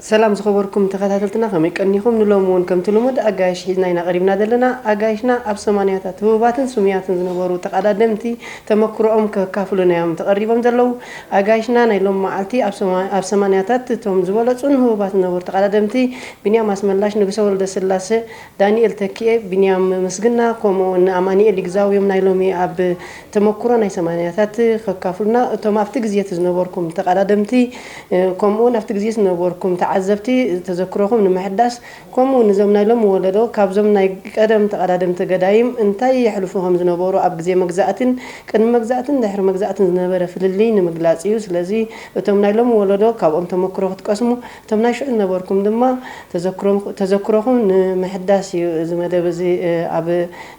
ሰላም ዝኸበርኩም ተኸታተልትና፣ ከመይ ቀኒኹም? ንሎሚ እውን ከምቲ ልሙድ ኣጋይሽ ሒዝና ኢና ቀሪብና ዘለና። ኣጋይሽና ኣብ ሰማንያታት ህቡባትን ስሙያትን ዝነበሩ ተቐዳደምቲ ተመክሮኦም ከካፍሉና እዮም ተቐሪቦም ዘለዉ። ኣጋይሽና ናይ ሎሚ መዓልቲ ኣብ ሰማ-፣ ኣብ ሰማንያታት እቶም ዝበለጹን ህቡባት ዝነበሩ ተቐዳደምቲ ቢንያም ኣስመላሽ፣ ንጉሰ ወልደስላሰ፣ ዳንኤል ተኪኤ፣ ቢንያም ምስግና፣ ከምኡ እውን ኣማኑኤል ይግዛው እዮም ናይ ሎሚ ኣብ ተመክሮ ናይ ሰማንያታት ከካፍሉና። እቶም ኣብቲ ግዜ እቲ ዝነበርኩም ተቐዳደምቲ፣ እ፣ ከምኡ እውን ኣብቲ ግዜ ዝነበርኩም ተዓዘብቲ ተዘክሮኹም ንምሕዳስ፣ ከምኡ እውን እዞም ናይ ሎሚ ወለዶ ካብዞም ናይ ቀደም ተቐዳደምቲ ገዳይም እንታይ የሕልፉ ከም ዝነበሩ ኣብ ግዜ መግዛእትን ቅድሚ መግዛእትን ድሕሪ መግዛእትን ዝነበረ ፍልልይ ንምግላጽ እዩ። ስለዚ እቶም ናይ ሎሚ ወለዶ ካብኦም ተመክሮ ክትቀስሙ፣ እቶም ናይ ሽዑ ዝነበርኩም ድማ ተዘክሮም-፣ ተዘክሮኹም ንምሕዳስ እዩ እዚ መደብ እዚ፣ እ፣ ኣብ፣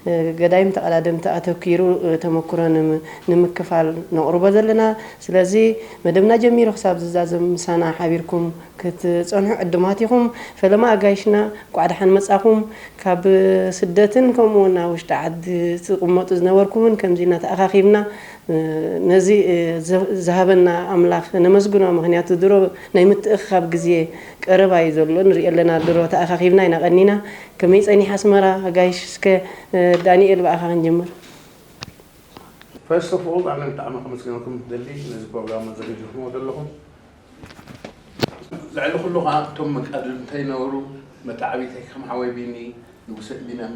እ፣ ገዳይም ተቐዳደምቲ ኣተኲሩ፣ እ፣ ተመክሮ ንም-፣ ንምክፋል ነቕርቦ ዘለና። ስለዚ መደብና ጀሚሩ ክሳብ ዝዛዘም ምሳና ሓቢርኩም ክትጸንሑ ዕዱማት ኢኹም። ፈለማ ኣጋይሽና እንቋዕ ደሓን መጻኹም። ካብ ስደትን ከምኡ እውን ኣብ ውሽጢ ዓዲ ትቕመጡ ዝነበርኩምን ከምዚ ኢልና ተኣኻኺብና፣ እ፣ ነዚ፣ እ፣ ዘ-፣ ዝሃበና ኣምላኽ ነመስግኖ። ምኽንያቱ ድሮ ናይ ምትእኽኻብ ግዜ ቀረባ እዩ ዘሎ፣ ንሪኦ ኣለና። ድሮ ተኣኻኺብና ኢና ቀኒና። ከመይ ጸኒሓ ኣስመራ? ኣጋይሽ፣ እስከ፣ እ፣ ዳንኤል፣ ብኣኻ ክንጅምር። First of all፣ ኣነ ብጣዕሚ ከመስግነኩም ደሊ ነዚ ፕሮግራም ኣዘጋጅኹምዎ ዘለኹም። ልዕሊ ኩሉ ኸዓ እቶም መቃድምተይ ነበሩ፣ መተዓቢተይ ከም ሓወይ ቢኒ፣ ንጉሰ ቢንያም፣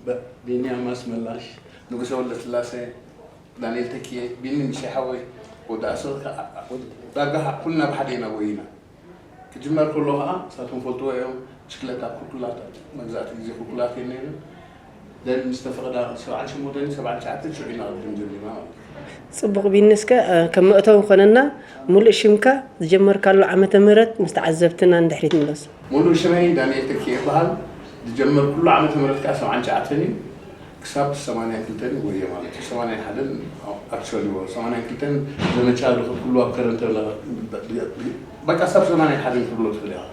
በ-፣ ቢንያም ኣስመላሽ፣ ንጉሰ ወልደስላሴ፣ ዳንኤል ተኪኤ፣ ቢኒ ምሸ ሓወይ፣ ወዲ ኣስር ከ-፣ ወዲ ዳጋ ኩልና ብሓደ ኢና ጎይና። ክጅመር ከሎ ኸዓ ንሳቶም ፈልጥዎ እዮም፣ ብሽክለታ ኩልኩላት፣ መግዛእቲ ግዜ ኩልኩላት እየን ነይረን። ደን ምስ ተፈቕዳ ሰብዓን ሸሞንተን ሰብዓን ትሽዓተን ሽዑ ኢና ቅድም ጀሚርና ማለት እዩ። ጽቡቕ ቢኒ፣ እስከ፣ እ፣ ከም መእተዊ ኮነና፣ ሙሉእ ሽምካ፣ ዝጀመርካሉ ዓመተ ምህረት ምስ ተዓዘብትና ንድሕሪት ንመለስ። ሙሉእ ሽመይ ዳንኤል ተኪኤ ይበሃል። ዝጀመርኩሉ ዓመተ ምህረት ከኣ ሰብዓን ትሽዓተን እዩ። ክሳብ ሰማንያን ክልተን ይጎየ ማለት እዩ። ሰማንያን ሓደን፣ ኣክቹዋሊ፣ ሰማንያን ክልተን ዘመቻ ዝኸድኩሉ ኣብ ከረን ተብለ፣ በቃ፣ ክሳብ ሰማንያን ሓደን ክትብሎ ትኽእል ኢኻ።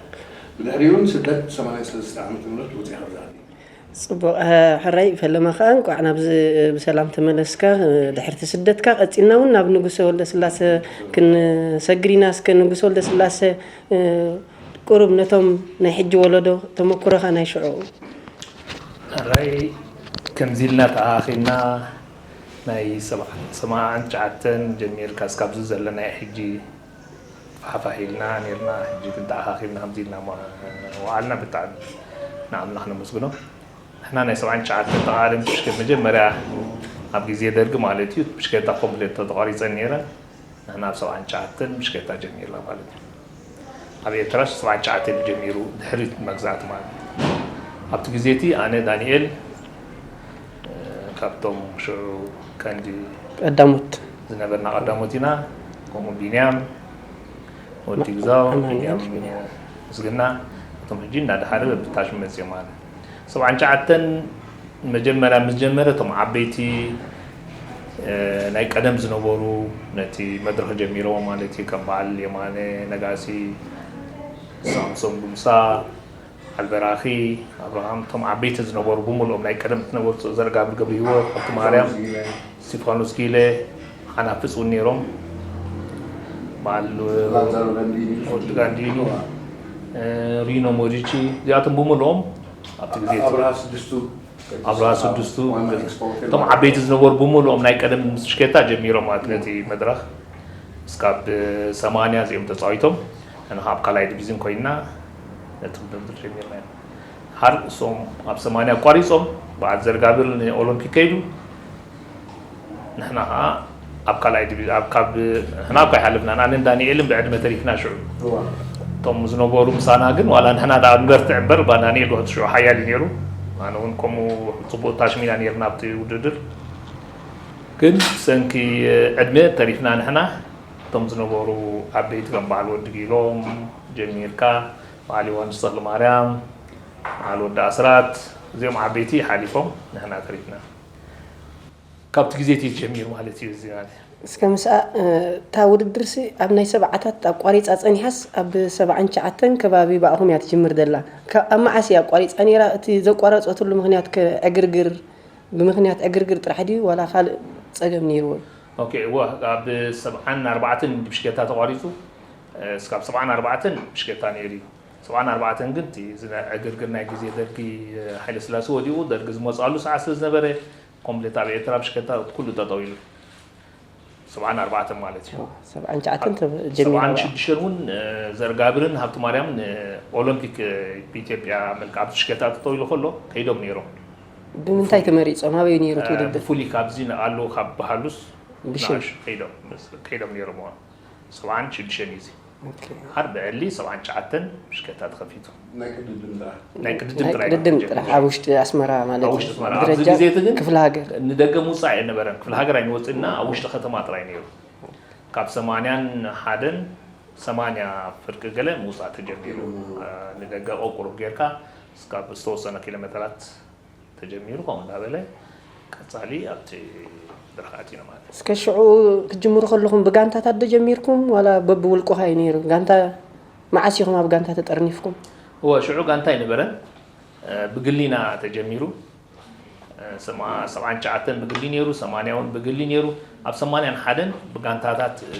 ብድሕሪኡ እውን ስደት ሰማንያን ሰለስተ ዓመተ ምህረት ወፂኣ ካብዛ ዓዲ። ጽቡቕ፣ እ፣ ሕራይ ፈለማ ከኣ እንቋዕ ናብዚ ብሰላም ተመለስካ። እ፣ ድሕርቲ ስደትካ ቀጺልና እውን ናብ ንጉሰ ወልደስላሰ ክንሰግር ኢና። እስከ ንጉሰ ወልደስላሰ፣ እ፣ ቁሩብ ነቶም ናይ ሕጂ ወለዶ ተመኩሮኻ ናይ ሽዑ። ሕራይ ከምዚ ኢልና ተኣኻኺብና ናይ ሰብዓ-፣ ሰብዓን ትሽዓተን ጀሚርካ እስካብዚ ዘለና ናይ ሕጂ ፋሕፋሕ ኢልና ኔርና፣ ሕጂ ግን ተኣኻኺብና ከምዚ ኢልና ሞ-፣ ወዓልና ብጣዕሚ ንኣምላኽ ነመስግኖ። ንሕና ናይ ሰብዓን ትሽዓተን ተቓደምቲ ብሽከ-፣ መጀመርያ ኣብ ግዜ ደርጊ ማለት እዩ፣ ብሽክለታ ኮምፕሌት ተቋሪጸን ኔረን። ንሕና ኣብ ሰብዓን ትሽዓተን ብሽክለታ ጀሚርና ማለት እዩ። ኣብ ኤርትራ ሰብዓን ትሽዓተን ጀሚሩ፣ ድሕሪት መግዛእቲ ማለት እዩ። ኣብቲ ግዜ እቲ ኣነ ዳንኤል፣ እ፣ ካብቶም ሽዑ ቀንዲ ቀዳሞት። ዝነበርና ቀዳሞት ኢና። ከምኡ ቢንያም፣ ወዲ ግዛው፣ ኣማኑኤል። ቢንያም ምስግና፣ እቶም ሕጂ እንዳድሓረ በብታሽ መጽዮም ማለት። ሰብዓን ትሽዓተን መጀመርያ ምስ ጀመረ፣ እቶም ዓበይቲ፣ እ፣ ናይ ቀደም ዝነበሩ ነቲ መድረኽ ጀሚሮም ማለት እዩ። ከም በዓል የማነ ነጋሲ፣ ሳምሶን ጉምሳ፣ ኣልበራኺ፣ ኣብርሃም፣ እቶም ዓበይቲ ዝነበሩ ብምልኦም ናይ ቀደም ዝነበሩ፣ ዘርጋብር ገብረሂወት፣ ሃብተማርያም፣ እስጢፋኖስ ጊለ፣ ሓናፍጽ እውን ነይሮም። በዓል ላዛሮ ጋንዲኒ። ወዲ ጋንዲኒ፣ እ፣ ሪኖ ሞዲቺ፣ እዚኣቶም ብምልኦም ኣብቲ ግዜ እቲ ኣብርሃ ስድስቱ። ኣብርሃ ስድስቱ፣ ዋና ኤክስፖርተር እቶም ማለት ዓበይቲ ዝነበሩ ብምልኦም ናይ ቀደም ምስ ሽኬታ ጀሚሮም ማለት ነቲ መድረኽ እስካብ ሰማንያ እዚኦም ተጻዊቶም፣ ንሕና ኣብ ካልኣይ ዲቪዝን ኮይንና ነቲ ውድድር ጀሚርና ኢና። ሓር እሶም ኣብ ሰማንያ ኣቋሪጾም፣ በዓል ዘርጋብር ንኦሎምፒክ ከይዱ፣ ንሕና ኸዓ ኣብ ካልኣይ ዲቪ-፣ ኣብ ካብ፣ ንሕና እኳ ኣይሓለፍናን፣ ኣነን ዳንኤልን ብዕድመ ተሪፍና ሽዑ። እዋ። እቶም ዝነበሩ ምሳና ግን፣ ዋላ ንሕና ደኣ ንበርትዕ እምበር፣ እባ ዳንኤል ውሕድ ሽዑ ሓያል እዩ ነይሩ። ኣነ እውን ከምኡ ጽቡቕ ታሽም ኢና ነይርና ኣብቲ ውድድር። ግን ብሰንኪ ዕድመ ተሪፍና ንሕና። እቶም ዝነበሩ ዓበይቲ ከም በዓል ወዲ ጊሎም ጀሚርካ፣ በዓል ዮሃንስ ተኽለማርያም፣ በዓል ወዲ ኣስራት፣ እዚኦም ዓበይቲ ሓሊፎም፣ ንሕና ተሪፍና። ካብቲ ግዜ እቲ ጀሚሩ ማለት እዩ እዚ ማለት እዩ። እስከ ምስኣ፣ እ፣ እታ ውድድርሲ ኣብ ናይ ሰብዓታት ኣቋሪጻ ጸኒሓስ ኣብ ሰብዓን ትሽዓተን ከባቢ ብኣኹም እያ ትጅምር ዘላ። ካብ፣ ኣብ መዓስ እያ ኣቋሪጻ ነይራ? እቲ ዘቋረጸትሉ ምኽንያት ከ ዕግርግር፣ ብምኽንያት ዕግርግር ጥራሕ ድዩ ዋላ ካልእ ጸገም ነይርዎ እዩ? ኦኬ፣ እወ፣ ኣብ ሰብዓን ኣርባዕተን ብሽኬታ ተቋሪጹ። እ፣ እስካብ ሰብዓን ኣርባዕተን ብሽኬታ ነይሩ እዩ። ሰብዓን ኣርባዕተን ግን እቲ ዝነ- ዕግርግር ናይ ግዜ ደርጊ፣ እ፣ ሃይለ ስላሴ ወዲቑ፣ ደርጊ ዝመፅኣሉ ሰዓት ስለ ዝነበረ ኮምፕሌት ኣብ ኤርትራ ብሽከታ ኩሉ ጠጠው ኢሉ። ሰብዓን ኣርባዕተን ማለት እዩ። ሰብዓን ትሽዓተን ተጀሚሩ። ሰብዓን ሽዱሽተን እውን፣ እ፣ ዘርጋብርን ሃብቲ ማርያምን፣ እ፣ ኦሎምፒክ፣ እ፣ ብኢትዮጵያ መልክዓ ብሽከታ ጠጠው ኢሉ ከሎ ከይዶም ነይሮም። ብምንታይ ተመሪጾም? ኣበይ ነይሩ እቲ ውድድር? ብፍሉይ ካብዚ ኣለዉ ካብ በሃሉስ ብሽም? ንኣሽ ከይዶም፣ ከይዶም ነይሮም። ሰብዓን ሽዱሽተን እዩ እዚ። ኦኬ። ሓር ብዕሊ ሰብዓን ትሽዓተን ብሽከታ ተኸፊቱ። ናይ ቅድድም ጥራሕ። ናይ ቅድድም ናይ ጥራሕ እዩ ቅድድም ተጀሚሩ። ጥራሕ ኣብ ውሽጢ ኣስመራ ማለት ኣብ እዩ። ውሽጢ ኣስመራ። ኣብዚ ብደረጃ ግዜ እቲ ግን ክፍለ ሃገር። ንደገ ምውፃእ ኣይነበረን። ክፍለ ሃገር ኣይንወፅእና፣ ኣብ ውሽጢ ከተማ ጥራይ ነይሩ። ካብ ሰማንያን ሓደን ሰማንያ ፍርቂ ገለ ምውፃእ ተጀሚሩ። እ፣ ንደገ ቁሩብ ጌርካ እስካብ ዝተወሰነ ኪሎ ሜተራት ተጀሚሩ፣ ከምኡ እንዳበለ ቀጻሊ ኣብቲ ድርኻ ኣቲና ማለት እዩ። እስከ ሽዑ ክትጅምሩ ከለኹም ብጋንታታት ዶ ጀሚርኩም ዋላ በብውልቅኻ እዩ ነይሩ? ጋንታ መዓስ ኢኹም ኣብ ጋንታ ተጠርኒፍኩም? እወ፣ ሽዑ ጋንታ ኣይነበረን። እ፣ ብግሊና ተጀሚሩ። እ፣ ሰማ-፣ ሰብዓን ትሽዓተን ብግሊ ነይሩ፣ ሰማንያ እውን ብግሊ ነይሩ። ኣብ ሰማንያን ሓደን ብጋንታታት፣ እ፣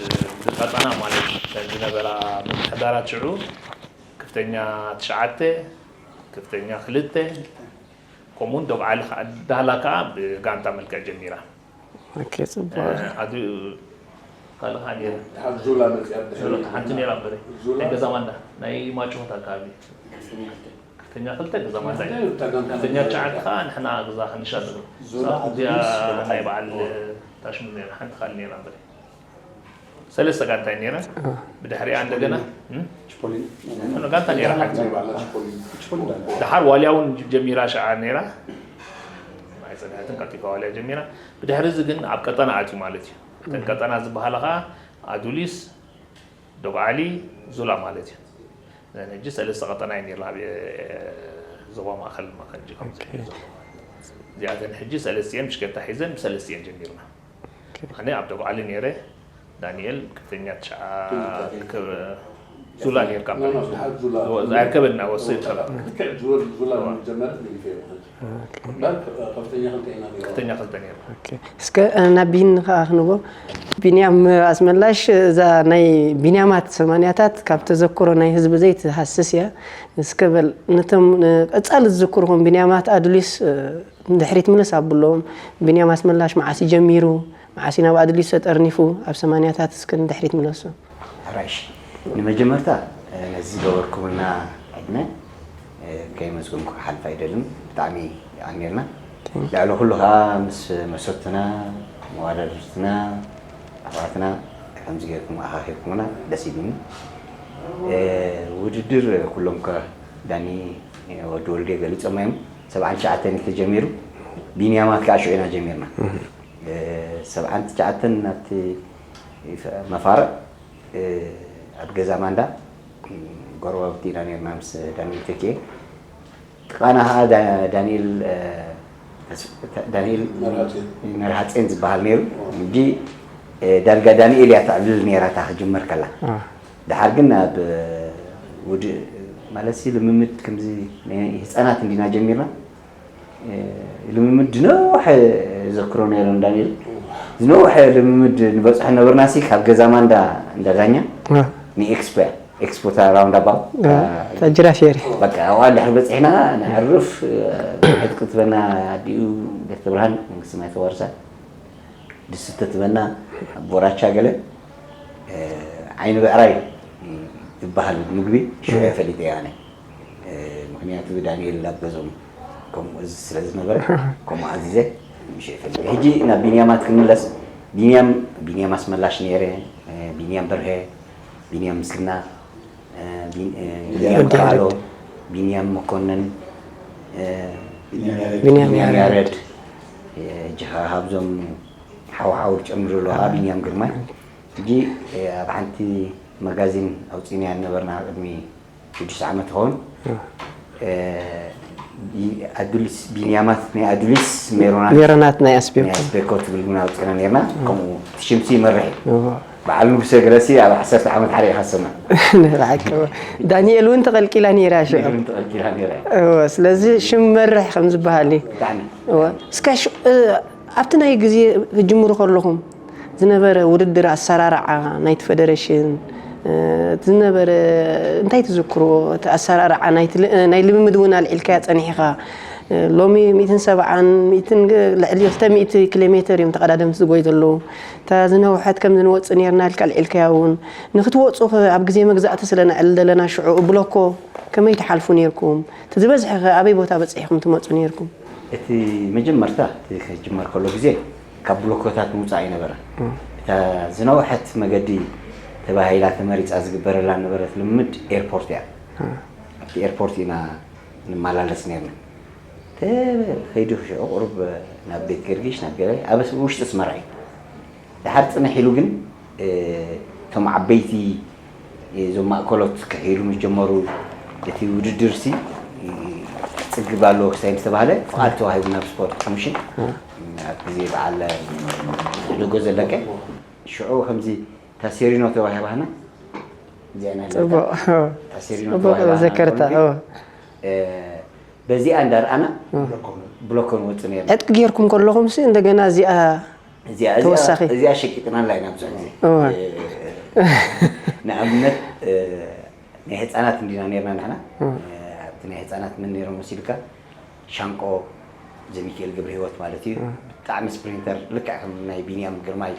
ብቀጠና ማለት እዩ። እተን ዝነበራ ምምሕዳራት ሽዑ ክፍተኛ ትሽዓተ፣ ክፍተኛ ክልተ፣ ከምኡውን ዶብ ዓሊ ከኣ፣ ዳህላ ከኣ ብጋንታ መልክዕ ጀሚራ። ኦኬ፣ ጽቡቕ። እ፣ ኣዱ-፣ ካልእ ከኣ ነይራ። ሓንቲ ዙላ መጽያ ብድሕሪ ዙላ፣ ሓንቲ ነይራ እምበረ። ዙላ። ናይ ገዛ ማንዳ፣ ናይ ማጭሆት ኣካባቢ። ክፍተኛ ክልተ። ክፍተኛ ክልተ ገዛ ማንዳ እዩ። ክፍተኛ ክልተ እታ ጋንታ ክፍተኛ ናይዛ ትሽዓተ ከኣ ንሕና ገዛ ክንሻ ኣለና። ዙላ ሳብ እዚኣ ኣዱሊስ ናይ በዓል ታሽሙ ነይራ፣ ሓንቲ ካልእ ነይራ እምበረ። ሰለስተ ጋንታ እዩ ነይረን። እ። ብድሕሪኣ እንደገና፣ እም? ችፖሊን። ኖ፣ ጋንታ ነይራ ሓንቲ። ናይ ባዕላ ችፖሊን። ችፖሊን። ደሓር ዋልያ እውን ጀሚራ ሸዓ ነይራ። ኣይጸንሐትን፣ ቀልጢፋ ዋልያ ጀሚራ። ብድሕሪ እዚ ግን ኣብ ቀጠና ኣትዩ ማለት እዩ። እተን ቀጠና ዝበሃላ ኸኣ ኣዱሊስ፣ ዶብ ዓሊ፣ ዙላ ማለት እዩ። እዘን ሕጂ ሰለስተ ቀጠና እዩ ነይርና ኣብ፣ እ፣ ዞባ ማእከል፣ ማእከል ጅ-፣ ከም ኦኬ። ዝብሎ ዞባ ማእከል። እዚኣተን ሕጂ ሰለስቲኤን ብሽከታ ሒዘን ብሰለስቲኤን ጀሚርና። ኦኬ። ኣነ ኣብ ዶብ ዓሊ ነይረ፣ ዳንኤል ክፍተኛ ትሽዓ፣ ክፍተኛ። ክብ-፣ ዙላ ነይርካ ኖ፣ ኖ፣ ማለት እዩ። ድሓር ዙላ። ዙ-፣ ኣይርከበና፣ ወስድ ተራ። ልክዕ ዙላ፣ ዙላ እዋ። መጀመርያ ገዲፈ እየ። ኦኬ። እምበር ከፍተኛ ክልተ ኢና ነይርና። ከፍተኛ ክልተ ነይርና። ኦኬ። እስከ፣ እ፣ ናብ ቢኒ ከኣ ክንቦ። ቢንያም ኣስመላሽ፣ እዛ ናይ ቢንያማት ሰማንያታት ካብ ተዘክሮ ናይ ህዝቢ ዘይትሃስስ እያ። እስከ በል፣ ነቶም፣ እ፣ ቀጻሊ ዝዝክርኹም ቢንያማት ኣዱሊስ፣ እ፣ ንድሕሪት ምልስ ኣብሎም። ቢንያም ኣስመላሽ መዓስ እዩ ጀሚሩ? መዓስ እዩ ናብ ኣዱሊስ ተጠርኒፉ? ኣብ ሰማንያታት እስከ ንድሕሪት ምለሱ። ሕራይ፣ እሺ። ንመጀመርታ፣ እ፣ ነዚ ዝገበርኩምልና ዕድመ፣ እ፣ ከየመስገንኩ ክሓልፍ ኣይደልን። ብጣዕሚ የቐንየልና። Thank you። ልዕሊ ኩሉ ከኣ ምስ መሰትና፣ መዋዳድርትና፣ ኣሕዋትና ከምዚ ጌርኩም ኣኻኺብኩምና ደስ ኢሉኒ። እ፣ ውድድር ኩሎም ከ ዳኒ፣ ወዲ ወልዴ ገሊጾም እዮም። ሰብዓን ትሽዓተን እዩ ተጀሚሩ። ቢንያማት ከኣ ሽዑ ኢና ጀሚርና። እህ። እ፣ ሰብዓን ትሽዓተን ናብቲ መፋርቕ፣ እ፣ ኣብ ገዛ ማንዳ፣ እ፣ ጎረባብቲ ኢና ነርና ምስ ዳንኤል ተኪኤ። ጥቓና ኸዓ ዳ-፣ ዳንኤል፣ እ፣ ተስ-፣ ተ-፣ ዳንኤል መርሃጼን። መርሃጼን ዝበሃል ነይሩ። ሕጂ፣ እ፣ ዳርጋ ዳንኤል እያ ተዕብልል ነይራ እታ ክጅመር ከላ። አ። ደሓር ግን ኣብ ውድእ ማለት ሲ ልምምድ ከምዚ ናይ ህፃናት እንዲና ጀሚርና። እ፣ ልምምድ ዝነውሐ ዘክሮ ነይረ ንዳንኤል። ዝነውሐ ልምምድ ንበፅሖ ነበርና ሲ ካብ ገዛ ማንዳ እንዳ ዳኛ አ። ንኤክስፖ እያ። ኤክስፖ እታ ራውንድ ኣባውት። አ፣ እታ ጅራፍ እያ። በቃ ኣብኣ እንድሕር በፂሕና ነዕርፍ፣ እ፣ ዕጥቂ ትበና ኣዲኡ ደብተ ብርሃን መንግስቲ ማይ ተዋርሳ። ድስተ ትበና፣ ቦራቻ ገለ፣ እ፣ ዓይኒ ብዕራይ ዝበሃል ምግቢ ሽዑ እየ ፈሊጠ ኣነ። እ፣ ምኽንያቱ ዳንኤል ኣብ ገዞም ከምኡ እዚ ስለ ዝነበረ፣ ከምኡ ኣዚዘ ሽዑ ፈሊጠ። ሕጂ ናብ ቢንያማት ክንምለስ፣ ቢንያም፣ ቢንያም ኣስመላሽ ነይረ፣ እ፣ ቢንያም በርሀ፣ ቢንያም ምስልና፣ እ፣ ቢን-፣ እ፣ ቢንያም ቢንያም ካሎ፣ ያሬድ። ቢንያም መኮነን፣ እ፣ ቢንያም ቢንያም ያሬድ። ያሬድ፣ እ፣ ሕጂ ኸዓ ካብዞም ሓውሓው ጨሚሩ ኣሎ ኸዓ ቢንያም ግርማይ። ሕጂ፣ እ፣ ኣብ ሓንቲ መጋዚን ኣውፂእናያ ነበርና ቅድሚ ሽዱሽተ ዓመት ይኸውን። እ። እ፣ ቢ-፣ ኣዱሊስ ቢንያማት ናይ ኣዱሊስ ሜሮናት ሜሮናት ናይ ኣስቤኮ። ናይ ኣስቤኮ ትብል እውን ኣውፂእና ነርና። እ። ከምኡ እቲ ሽምሲ ይመርሕ እዩ። እዎ። በዓል ንጉሰ ገለሲ ኣብ ዓሰርተ ዓመት ሓደ ኢኻ ትሰምዕ። ንላዕከ ዳንኤል እውን ተቐልቂላ ነይራ ሽዑ። ዳንኤል እውን ተቐልቂላ ነይራ። እዎ፣ ስለዚ ሽም መርሕ ከም ዝበሃል እዩ። ብጣዕሚ። እዎ። እስከ ሽ-፣ እ፣ ኣብቲ ናይ ግዜ ክትጅምሩ ከለኹም ዝነበረ ውድድር ኣሰራርዓ ናይቲ ፈደረሽን፣ እቲ ዝነበረ እንታይ ትዝክርዎ? እቲ ኣሰራርዓ ናይቲ ል-፣ ናይ ልምምድ እውን ኣልዒልካያ ጸኒሕኻ። ሎሚ ሚእትን ሰብዓን፣ ሚእትን፣ ልዕሊ ክልተ ሚእቲ ኪሎ ሜተር እዮም ተቐዳደምቲ ዝጎዩ ዘለዉ። እታ ዝነውሐት ከም ዝንወጽእ ነርና ኢልካ ኣልዒልካያ እውን። ንክትወጹ ከ ኣብ ግዜ መግዛእቲ ስለ ነዕልል ዘለና ሽዑ ብሎኮ ከመይ ትሓልፉ ነርኩም? እቲ ዝበዝሐ ከ ኣበይ ቦታ በጺሕኩም ትመጹ ነርኩም? እቲ መጀመርታ እቲ ክጅመር ከሎ ግዜ ካብ ብሎኮታት ምውጻእ ኣይነበረን። እታ ዝነውሐት መገዲ ተባሂላ ተመሪጻ ዝግበረላ ነበረት ልምምድ ኤርፖርት እያ። ኣብቲ ኤርፖርት ኢና ንመላለስ ነርና። ተኸይዱ ሽዑ ቁሩብ ናብ ቤት ገርጊሽ ናብ ገለ ኣብ ውሽጢ ኣስመራ እዩ። ድሓር ጽንሕ ኢሉ ግን፣ እ፣ እቶም ዓበይቲ፣ እ፣ እዞም ማእከሎት ክሕይሉ ምስ ጀመሩ፣ እቲ ውድድርሲ፣ እ፣ ክጽግብ ኣለዎ ክሳይ ምስ ተባህለ፣ ፍቓድ ተዋሂቡ ናብ ስፖርት ኮሚሽን። ኣብ ግዜ በዓል ሕደጎ ዘለቀ፣ ሽዑ ከምዚ እታ ሴሪኖ ተዋሂባና፣ እዚኣ ናይ ጽቡቕ። እታ ሴሪኖ ጽቡቕ ተዋሂባና ዘከርታ፣ ኣለና። ኦ። እ፣ በዚኣ እንዳርኣና እ። ብሎኮ ንወጽእ ነርና። ዕጥቂ ጌርኩም ከለኹምሲ እንደገና እዚኣ እዚኣ፣ እዚኣ፣ ተወሳኺ። እዚኣ ሸቂጥናላ ኢና ብዙሕ ግዜ። እወ። እ፣ ንኣብነት፣ እ፣ ናይ ህጻናት እንዲና ነርና ንሕና። እወ። እ፣ ኣብቲ ናይ ህጻናት መን ነይሮም መሲልካ? ሻንቆ፣ ዘሚካኤል ገብረህይወት ማለት እዩ። እወ። ብጣዕሚ ስፕሪንተር፣ ልክዕ ከም ናይ ቢንያም ግርማይ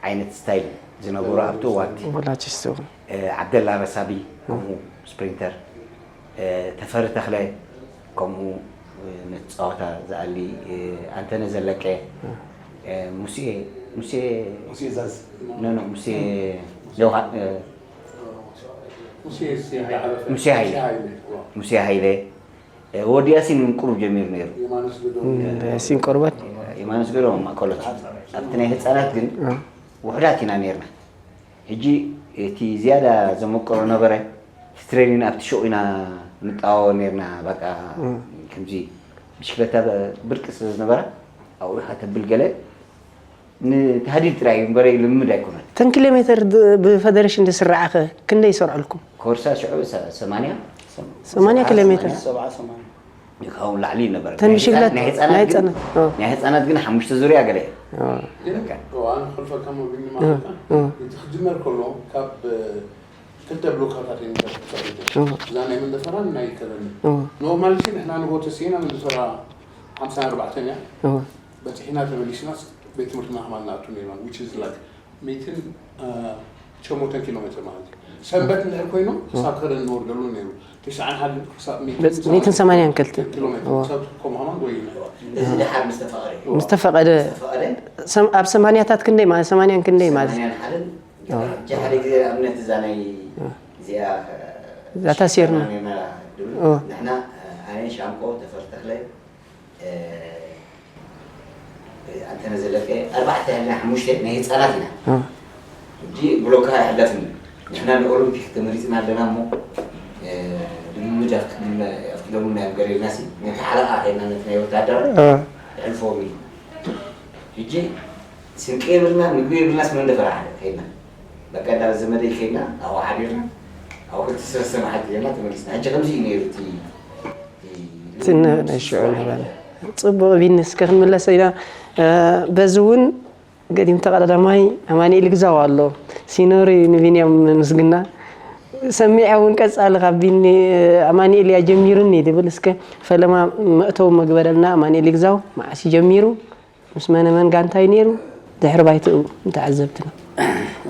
ዓይነት ስታይል ዝነበሮ ኣብቲ እዋን እቲ። ወላጅ እሱ። እ፣ ዓብደላ ረሳቢ፣ ከምኡ ስፕሪንተር። እ፣ ተፈሪ ተኽለ፣ ከምኡ፣ እ፣ ነቲ ጸዋታ ዝኣሊ፣ እ፣ ኣንተነ ዘለቀ፣ እ፣ ሙሴ፣ ሙሴ፣ ሙሴ ዛዝ። ኖ፣ ኖ፣ ሙሴ ዮሃ-፣ እ፣ ሙሴ፣ ሙሴ ሃይለ። ሙሴ ሃይለ። ሙሴ ሃይለ። እ፣ ወዲ ያሲን እውን ቁሩብ ጀሚሩ ነይሩ። የማነስ ገዶም። እም፣ ያሲን ቆርበት። የማነስ ገዶም ማእከሎት። ኣብቲ ናይ ህጻናት ግን እ። ውሑዳት ኢና ነይርና። ሕጂ እቲ ዝያዳ ዘመቀሮ ነበረ፣ እቲ ትሬኒን ኣብቲ ሹቕ ኢና ንጠዋወር ነርና። በቃ እም። ከምዚ ብሽክለታ ብርቂ ስለ ዝነበራ ኣብኡ ኢኻ ተብል ገለ ንተሃዲድ ጥራይ እዩ እምበረ ልምምድ ኣይኮነን። እተን ኪሎ ሜተር ድ-፣ ብፈደረሽን ዝስርዓኸ ክንደይ ይሰርዐልኩም? ኮርሳ ሽዑ ሰ-፣ ሰማንያ? ሰማንያ ኪሎ ሜተር። ሰብዓ፣ ሰማንያ። ካብኡ ላዕሊ ነበረ። ተን ናይ ብሽክለታ፣ ህፃናት፣ ናይ ናይ ህፃናት ግን፣ ህፃናት፣ ኦ። ናይ ህፃናት ግን ሓሙሽተ ዙርያ ገለ እዩ። ኦ። ግን በቃ። ኦ፣ ኣነ ክሕልፈካ ሞ ግን ኦ፣ ማለት ኦ። እቲ ክጅመር ከሎ ካብ ክልተ ብሎካታት እዮም ተፈጢሮም። ኦ። እዛ ናይ መንደፈራን ናይ ከረን። ኦ። ኖርማሊ ንሕና ንጎተስ ኢና መንደፈራ ሓምሳን ኣርባዕተን እያ። ኦ። በፂሕና ተመሊስና ቤት ትምህርትና ከማን ንኣቱ ነይርና፣ which is like ሚእትን፣ አ፣ ሸሞንተን ኪሎ ሜትር ማለት እዩ። ሰንበት እንድሕር ኮይኑ ክሳብ ከረን ንወርደሉ ነይሩ። ትስዓን ሓደን ክሳብ ሚእትን በጽ-፣ ሚእትን ሰማንያን ክልተ። ኪሎ ሜትር እዎ። ክሳብ ከምኡ ከማን ጎይና። እዚ ድሓር ምስ ተፈቐደ። ምስ ተፈቐደ። ምስ ተፈቐደ። ሰም-፣ ኣብ ሰማንያታት ክንደይ ማለት፣ ሰማንያን ክንደይ ማለት? ሰማንያን ሓደን። እዎ። ሕጂ ሓደ ግዜ ንኣብነት እዛ ናይ እዎ። እዚኣ፣ እዛ ታሲርና። ሽፈና ነና ድብል። እዎ። ንሕና፣ ኣነ ሻንቆ ተፈሪ ተኽለ፣ እ፣ ኣንተነ ዘለቀ ኣርባዕተ ኢልና ሓሙሽተ ናይ ህፃናት ኢና። እ። ሕጂ ብሎካ ኣይሕለፍን እዩ። ንሕና ንኦሎምፒክ ተመሪፅና ኣለና እሞ፣ እ፣ ልምምድ ኣፍቅድልና-፣ ኣፍቂዶምልና እዮም ገለ ኢልና ሲ፣ ነቲ ሓለቓ ከይድና ነቲ ናይ ወታደር እ። የሕልፍዎም ኢሉ። ሕጂ ስንቂ የብልና፣ ምግቢ የብልናስ መንደፈራ ሓደ ከይድና። በቃ እንዳ ዘመደይ ከይድና፣ ኣብኡ ሓዲርና፣ ኣብኡ ክልተ ሰለስተ መዓልቲ ጌርና ተመሊስና። ሕጂ ከምዚ እዩ ነይሩ እቲ፣ እቲ እቲ ነ-፣ ናይ ሽዑ ነበረ። ጽቡቕ ቢኒ፣ እስከ ክንምለስ ኢና። እ፣ በዚ እውን ገዲም ተቐዳዳማይ ኣማኑኤል ግዛው ኣሎ። ሲኖሪ ንቢንያም ምስግና። ሰሚዐ እውን ቀጻሊ ካብ ቢኒ፣ ኣማኑኤል እያ ጀሚሩኒ ድብል። እስከ ፈለማ መእተዊ መግበረልና ኣማኑኤል ግዛው፣ መዓስ እዩ ጀሚሩ? ምስ መነ መን ጋንታ እዩ ነይሩ? ድሕሪ ባይትኡ ንተዓዘብትና።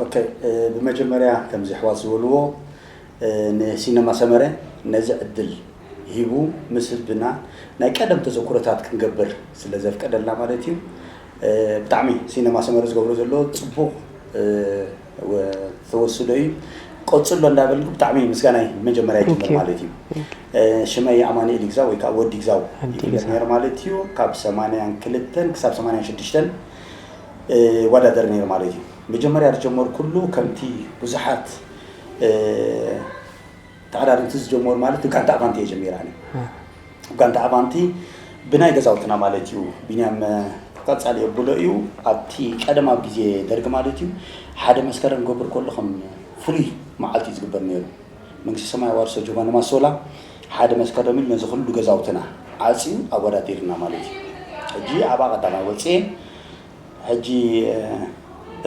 ኦኬ፣ እ፣ ብመጀመርያ ከምዚ ኣሕዋት ዝበልዎ፣ እ፣ ንሲነማ ሰመረ ነዚ ዕድል ሂቡ ምስ ህዝብና ናይ ቀደም ተዘክሮታት ክንገብር ስለ ዘፍቀደልና ማለት እዩ። እ፣ ብጣዕሚ ሲነማ ሰመረ ዝገብሮ ዘሎ ጽቡቕ፣ እ፣ ወ-፣ ተወስዶ እዩ። ቀጽሎ እንዳበልኩ ብጣዕሚ ምስጋናይ መጀመርያ ይጅምር ቴንክ ዩ። ማለት እዩ። ቴንክ ዩ። እ፣ ሽመይ ኣማኑኤል ይግዛው ወይ ከዓ ወዲ ይግዛው ወዲ ይፍለጥ ይግዛው። ነይሩ ማለት እዩ። ካብ ሰማንያን ክልተን ክሳብ ሰማንያን ሽዱሽተን፣ እ፣ ይወዳደር ነይሩ ማለት እዩ። መጀመርያ ዝጀመርኩሉ ከምቲ ብዙሓት፣ እ፣ ተቐዳደምቲ ዝጀመሩ ማለት ጋንታ ኣቫንቲ እየ ጀሚራ ኣነ። እ። ጋንታ ኣቫንቲ ብናይ ገዛውትና ማለት እዩ። ቢንያም ቀጻሊ የብሎ እዩ። ኣብቲ ቀደም ኣብ ግዜ ደርጊ ማለት እዩ፣ ሓደ መስከረም ክገብር ከሎ ከም ፍሉይ መዓልቲ እዩ ዝግበር ነይሩ። መንግስቲ ሰማይ ዋርሶ ጆቫኒ ማሶላ ሓደ መስከረም ኢሉ ነዚ ኩሉ ገዛውትና ዓጽዩ ኣወዳዲርና ማለት እዩ። ሕጂ ኣብኣ ቀዳማይ ወጽኤ። ሕጂ፣ እ፣